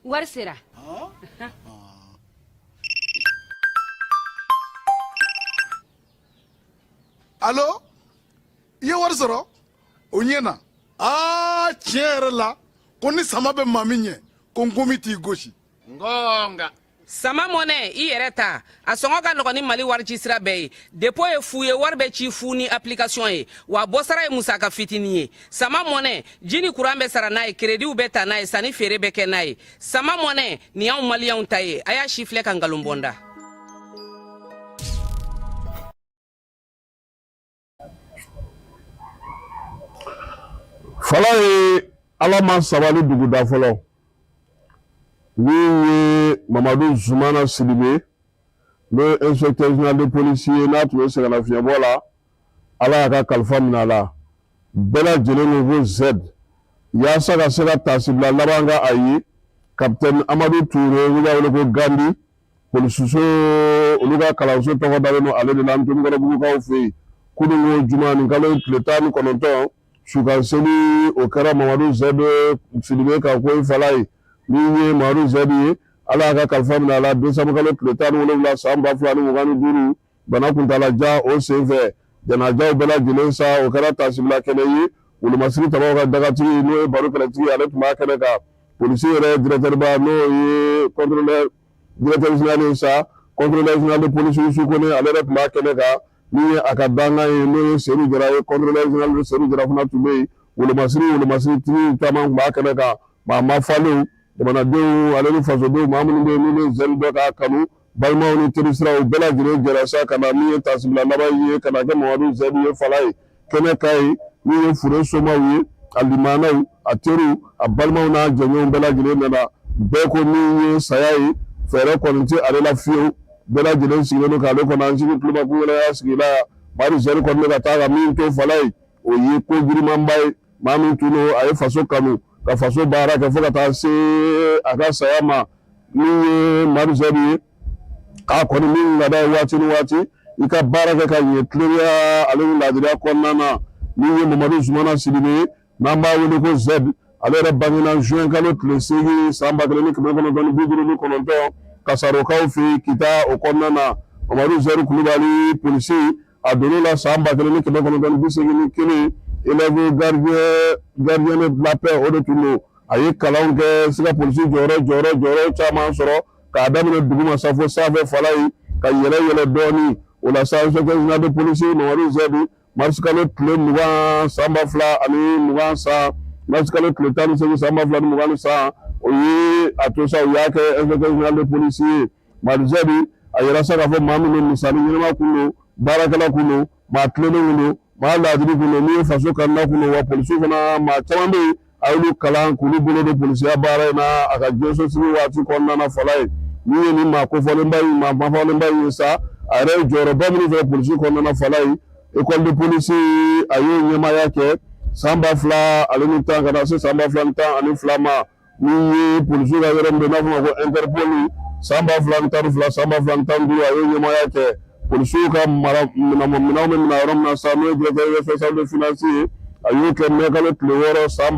Wari sera. Alo i ye wari sɔrɔ o ɲɛna aa tiɲɛ yɛrɛ la ko ni sama bɛ maa min ɲɛ ko nkomi t'i gosi. Ngonga. Sama mɔnɛ i yɛrɛ ta a sɔngɔ ka nɔgɔn ni mali warici sira bɛɛ ye dépôt ye fu ye wari bɛ ci fu ni application ye wa bɔsara ye musaka fitinin ye sama mɔnɛ ji ni kuran bɛ sara n'a ye kerediw bɛ ta n'a ye sanni feere bɛ kɛ n'a ye sama mɔnɛ nin y'anw maliyɛnw ta ye a y'a si filɛ ka nkalon bɔ n da. Fala ye ala ma sabali dugu da fɔlɔ min ye Mamadu Zumana Sidibe n'o ye inspecteur général de police ye n'a tun bɛ sɛgɛnnafiɲɛbɔ la ala y'a ka kalifa minɛ a la bɛɛ lajɛlen ko ko Z yaasa ka se ka taasibila laban kɛ a ye capitaine Amadu Ture n'u b'a wele ko Gandi polisiso olu ka kalanso tɔgɔ dalen don ale de la Ntomikɔrɔbugukaw fɛ yen kununko juma nin kalo tile 19 sukanseli o kɛra Mamadu Zɛdi Sidibe ka ko fala ye min ye Mamadu Zɛdi ye ala y'a ka kalifa minɛ a la décembre kalo tile 17 san 2025 bana kuntalajan o senfɛ janajaw bɛɛ lajɛlen sa o kɛra taasibila kɛnɛ ye wolomasiri tabaw ka dagatigi n'o ye baro kɛlɛtigi ale tun b'a kɛnɛ kan polisi yɛrɛ directeur ba n'o ye contrôleur directeur général ye sa contrôleur général de police Youssou Kone ale yɛrɛ tun b'a kɛnɛ kan min ye a ka dankan ye n'o ye Seydou Jara ye contrôleur général Seydou Jara fana tun bɛ yen wolomasiri wolomasiritigiw caman tun b'a kɛnɛ kan maa ma falenw jamanadenw ale ni fasodenw maa minnu bɛ yen n'u bɛ zɛli dɔ k'a kanu balimaw ni terisiraw bɛɛ lajɛlen jɛra sa ka na min ye taasibila laban ye ka na kɛ Mamadu Zɛdi ye fala ye kɛnɛ ka ye min ye fure somaw ye a limanaw a teriw a balimaw n'a jɛɲɔgɔnw bɛɛ lajɛlen nana bɛɛ ko min ye saya ye fɛɛrɛ kɔni tɛ ale la fiyewu bɛɛ lajɛlen sigilen don k'ale kɔnɔ an sigi tulomakungɛlɛya sigila Mamadu Zɛdi kɔni bɛ ka taa ka min to fala ye o ye ko girimanba ye maa min tun don a ye faso kanu ka faso baara kɛ fo ka taa se a ka saya ma min ye Mamadu Zɛdi ye k'a kɔni min ka d'a ye waati ni waati i ka baara kɛ ka ɲɛ tilennenya ale ni laadiriya kɔnɔna na min ye Mamadu Zumana Sidibe ye n'an b'a wele ko Zɛdi ale yɛrɛ bangena juin kalo tile 8 san 1959 Kasarokaw fɛ yen Kita o kɔnɔna na Mamadu Zɛdi Kulubali polisi a donn'o la san 1981 élève gardien de la paix o de tun don a ye kalanw kɛ se ka polisi jɔyɔrɔ jɔyɔrɔ jɔyɔrɔ caman sɔrɔ k'a daminɛ duguma sa fo sanfɛ fala ye ka yɛlɛ yɛlɛ dɔɔnin o la sa inspecteur général de police Mamadu Zɛdi mars kalo tile 20 san 2020 san mars kalo tile 18 san 2020 san O ye a to sa u y'a kɛ inspecteur général de police ye. Madu Zɛbi, a yira sa k'a fɔ maa min don, misali ɲɛnama kun don, baarakɛla kun don, maa tilennen kun don, maa laadiri kun don, min ye faso kanuna kun don. Wa polisiw fana, maa caman bɛ yen, a y'olu kalan k'olu bolo don polisiya baara in na a ka diɲɛsosigi waati kɔnɔna na. Fala ye min ye nin maa kofɔlenba in, maa mafɔlenba in ye sa, a yɛrɛ ye jɔyɔrɔba minnu sɔrɔ polisi kɔnɔna na. Fala ye école de police, a y'o ɲɛmaaya kɛ san 2010 ka taa se san 2012 ma. Min ye polisiw ka yɔrɔ min bɛ n'a fɔ ma ko Interpol, san 2012, san 2015, a y'o ɲɛmaaya kɛ. Polisiw ka mara minɛnw bɛ minɛ yɔrɔ min na sa, n'o ye directeur responsable de finance ye, a y'o kɛ mɛ kalo tile 6 san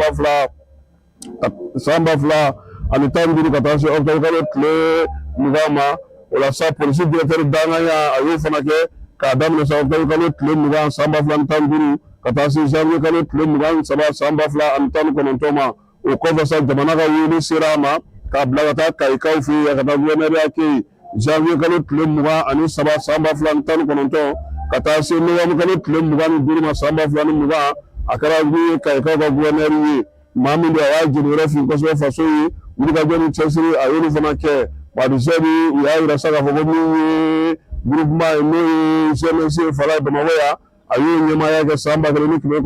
2015 ka taa se octobre kalo tile 20 ma. O la sa, polisi directeur danganya, a y'o fana kɛ k'a daminɛ sa octobre kalo tile 20 san 2015 ka taa se janvier kalo tile 23 san 2019 ma. O kɔfɛ sa, jamana ka wele sera a ma k'a bila ka taa Kayikaw fɛ yen, ka taa gouverneur kɛ yen janvier kalo tile 23 san 2019 ka taa se novembre kalo tile 25 ma san 2020. A kɛra min ye Kayikaw ka gouverneur ye. Maa min don, a y'a jeniyɔrɔ fin kosɛbɛ faso ye, wulikajɔ ni cɛsiri, a y'olu fana kɛ. Madu Zɛbi, u y'a yira sa k'a fɔ ko min ye groupement ye, n'o ye CMS ye Fala ye Bamakɔ yan, a y'o ɲɛmaaya kɛ san 1983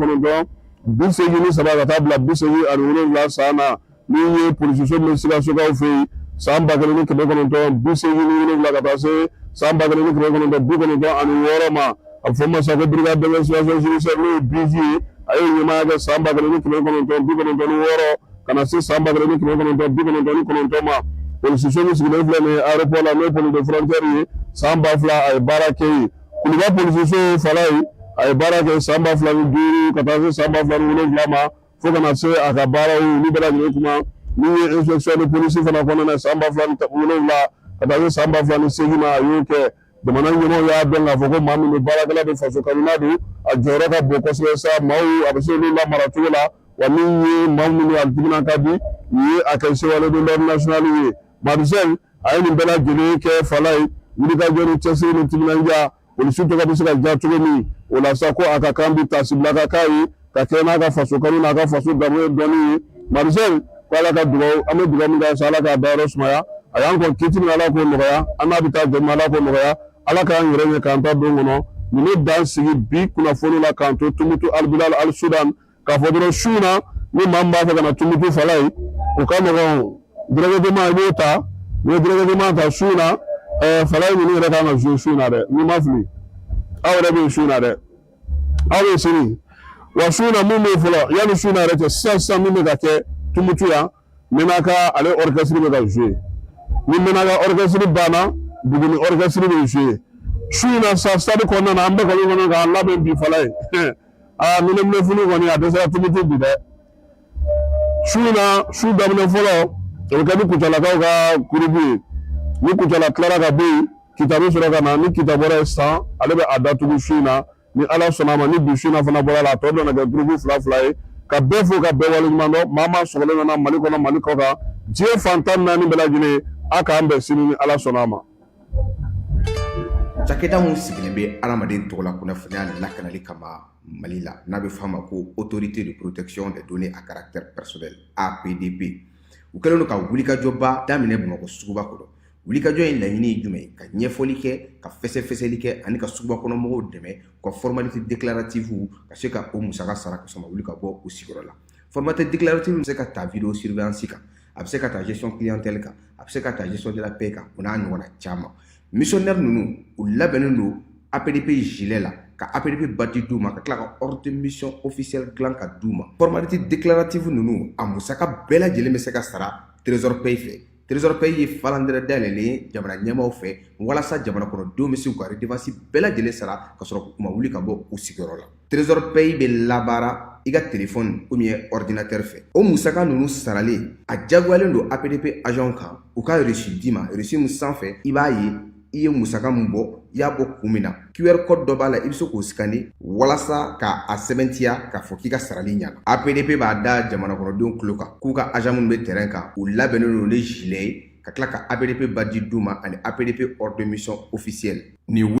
ka taa bila 87 san na. Min ye polisiso min bɛ Sikasokaw fɛ yen, san 1987 ka taa se san 1996 ma, a bɛ fɔ ma sa ko brigade d'investigation judiciaire, n'o ye BIJ ye, a y'o ɲɛmaaya kɛ san 1996 ka na se san 1999 ma. Polisiso min sigilen filɛ nin ye aéroport la, n'o ye police de frontière ye, san 2000, a ye baara kɛ yen. Kuluba polisiso, Fala ye, a ye baara kɛ san 2005 ka taa se san 2007 ma, fo ka na se a ka baaraw olu bɛɛ lajɛlen kuma. Min ye inspection de police fana kɔnɔna na, san 2007 ka taa se san 2008 ma, a y'o kɛ. Jamana ɲɛmaaw y'a dɔn k'a fɔ ko maa min don, baarakɛla don, faso kanuna don, a jɔyɔrɔ ka bon kosɛbɛ sa, maaw a bɛ se olu lamara cogo la. Wa min ye maa minnu a timinan ka di, u ye a kɛ chevalier de l'ordre national ye. Madu Sɛki, a ye nin bɛɛ lajɛlen kɛ, Fala ye, wulikajɔ ni cɛsiri ni timinandiya, polisi tɔgɔ bɛ se ka diya cogo min. O la sa, ko a ka kan bi taasibila ka k'a ye ka kɛ n'a ka faso kanu n'a ka faso danbe dɔnni ye. Madu Sɛki ko Ala ka dugawu, an bɛ dugawu min kɛ sa, Ala k'a dayɔrɔ sumaya. A y'an kɔn kiti min, Ala k'o nɔgɔya an n'a bɛ taa jɔ min, Ala k'o nɔgɔya. Ala k'an yɛrɛ ɲɛ k'an ta don kɔnɔ. Nin bɛ dan sigi bi kunnafoni la k'an to Tumutu Alibilal Al Sudan, k'a fɔ dɔrɔn su in na, ni maa min b'a fɛ ka na Tumutu, Fala ye, o ka nɔgɔn. Directement i b'o ta, n'i ye directement ta su in na, Fala ye, ninnu yɛrɛ kan ka jouer su in na dɛ. N'i ma fili, aw yɛrɛ bɛ yen su in na dɛ, aw bɛ sini. Wa su in na, mun bɛ yen fɔlɔ, yanni su in na yɛrɛ cɛ, sisan sisan min bɛ ka kɛ Tumutu yan, Menaka ale orchestre bɛ ka jouer. Ni Menaka orchestre banna, Buguni orchestre bɛ jouer su in na sa stade kɔnɔna na. An bɛɛ kɔni kɔnɔ k'an labɛn bi, Fala ye. Aa, minɛ funu kɔni, a dɛsɛra Tumutu bi dɛ. Su in na, su daminɛ fɔlɔ, o bɛ kɛ ni Kucalakaw ka groupe ye. Ni Kucala tilara ka bɔ yen, Kita bɛ sɔrɔ ka na. Ni Kita bɔra yen san, ale bɛ a datugu su in na, ni Ala sɔnna a ma. Ni bi su in na fana bɔra la, a tɔ bɛna kɛ groupe fila fila ye. Ka bɛɛ fo ka bɛɛ waleɲuman dɔn, maa maa sɔgɔlen nana Mali kɔnɔ, Mali kɔ kan, diɲɛ fan 14 bɛɛ lajɛlen, a k'an bɛn sini ni Ala sɔnna a ma. Cakɛda min sigilen bɛ adamaden tɔgɔla kunnafoniya lakanali kama Mali la, n'a bɛ f'a ma ko Autorité de protection des données à caractère personnel, APDP, u kɛlen don ka wulikajɔba daminɛ Bamakɔ suguba kɔnɔ. Wulikajɔ in laɲini ye jumɛn ye? Ka ɲɛfɔli kɛ, ka fɛsɛfɛsɛli kɛ ani ka suguba kɔnɔ mɔgɔw dɛmɛ u ka formalité déclarative ka se ka o musaka sara ka sɔrɔ ma wuli ka bɔ u sigiyɔrɔ la. Formalité déclarative bɛ se ka ta vidéo surveillance kan, a bɛ se ka ta gestion clientèle kan, a bɛ se ka ta gestion de la paie kan, o n'a ɲɔgɔnna caman. Missionnaire ninnu, u labɛnnen don APDP gilet la, ka APDP badge d'u ma, ka tila ka ordre de mission officielle dilan ka d'u ma. Formalité déclarative ninnu, a musaka bɛɛ lajɛlen bɛ se ka sara Trésor Pay fɛ. Trésor Pay ye falandɛrɛ dayɛlɛlen ye jamana ɲɛmaaw fɛ walasa jamana kɔnɔdenw bɛ se k'u ka redevance bɛɛ lajɛlen sara ka sɔrɔ u ma wuli ka bɔ u sigiyɔrɔ la. Trésor Pay bɛ labaara i ka téléphone ou bien ordinateur fɛ. O musaka ninnu saralen, a diyagoyalen don APDP agent kan u ka reçu d'i ma, reçu min sanfɛ i b'a ye i ye musaka min bɔ, i y'a bɔ kun min na. QR code dɔ b'a la, i bɛ se k'o scanner walasa ka a sɛbɛntiya k'a fɔ k'i ka sarali ɲana. APDP b'a da jamana kɔnɔdenw tulo kan k'u ka agent minnu bɛ terrain kan, u labɛnnen don ni gilet ye, ka tila ka APDP badge d'u ma ani APDP ordre de mission officielle. Ni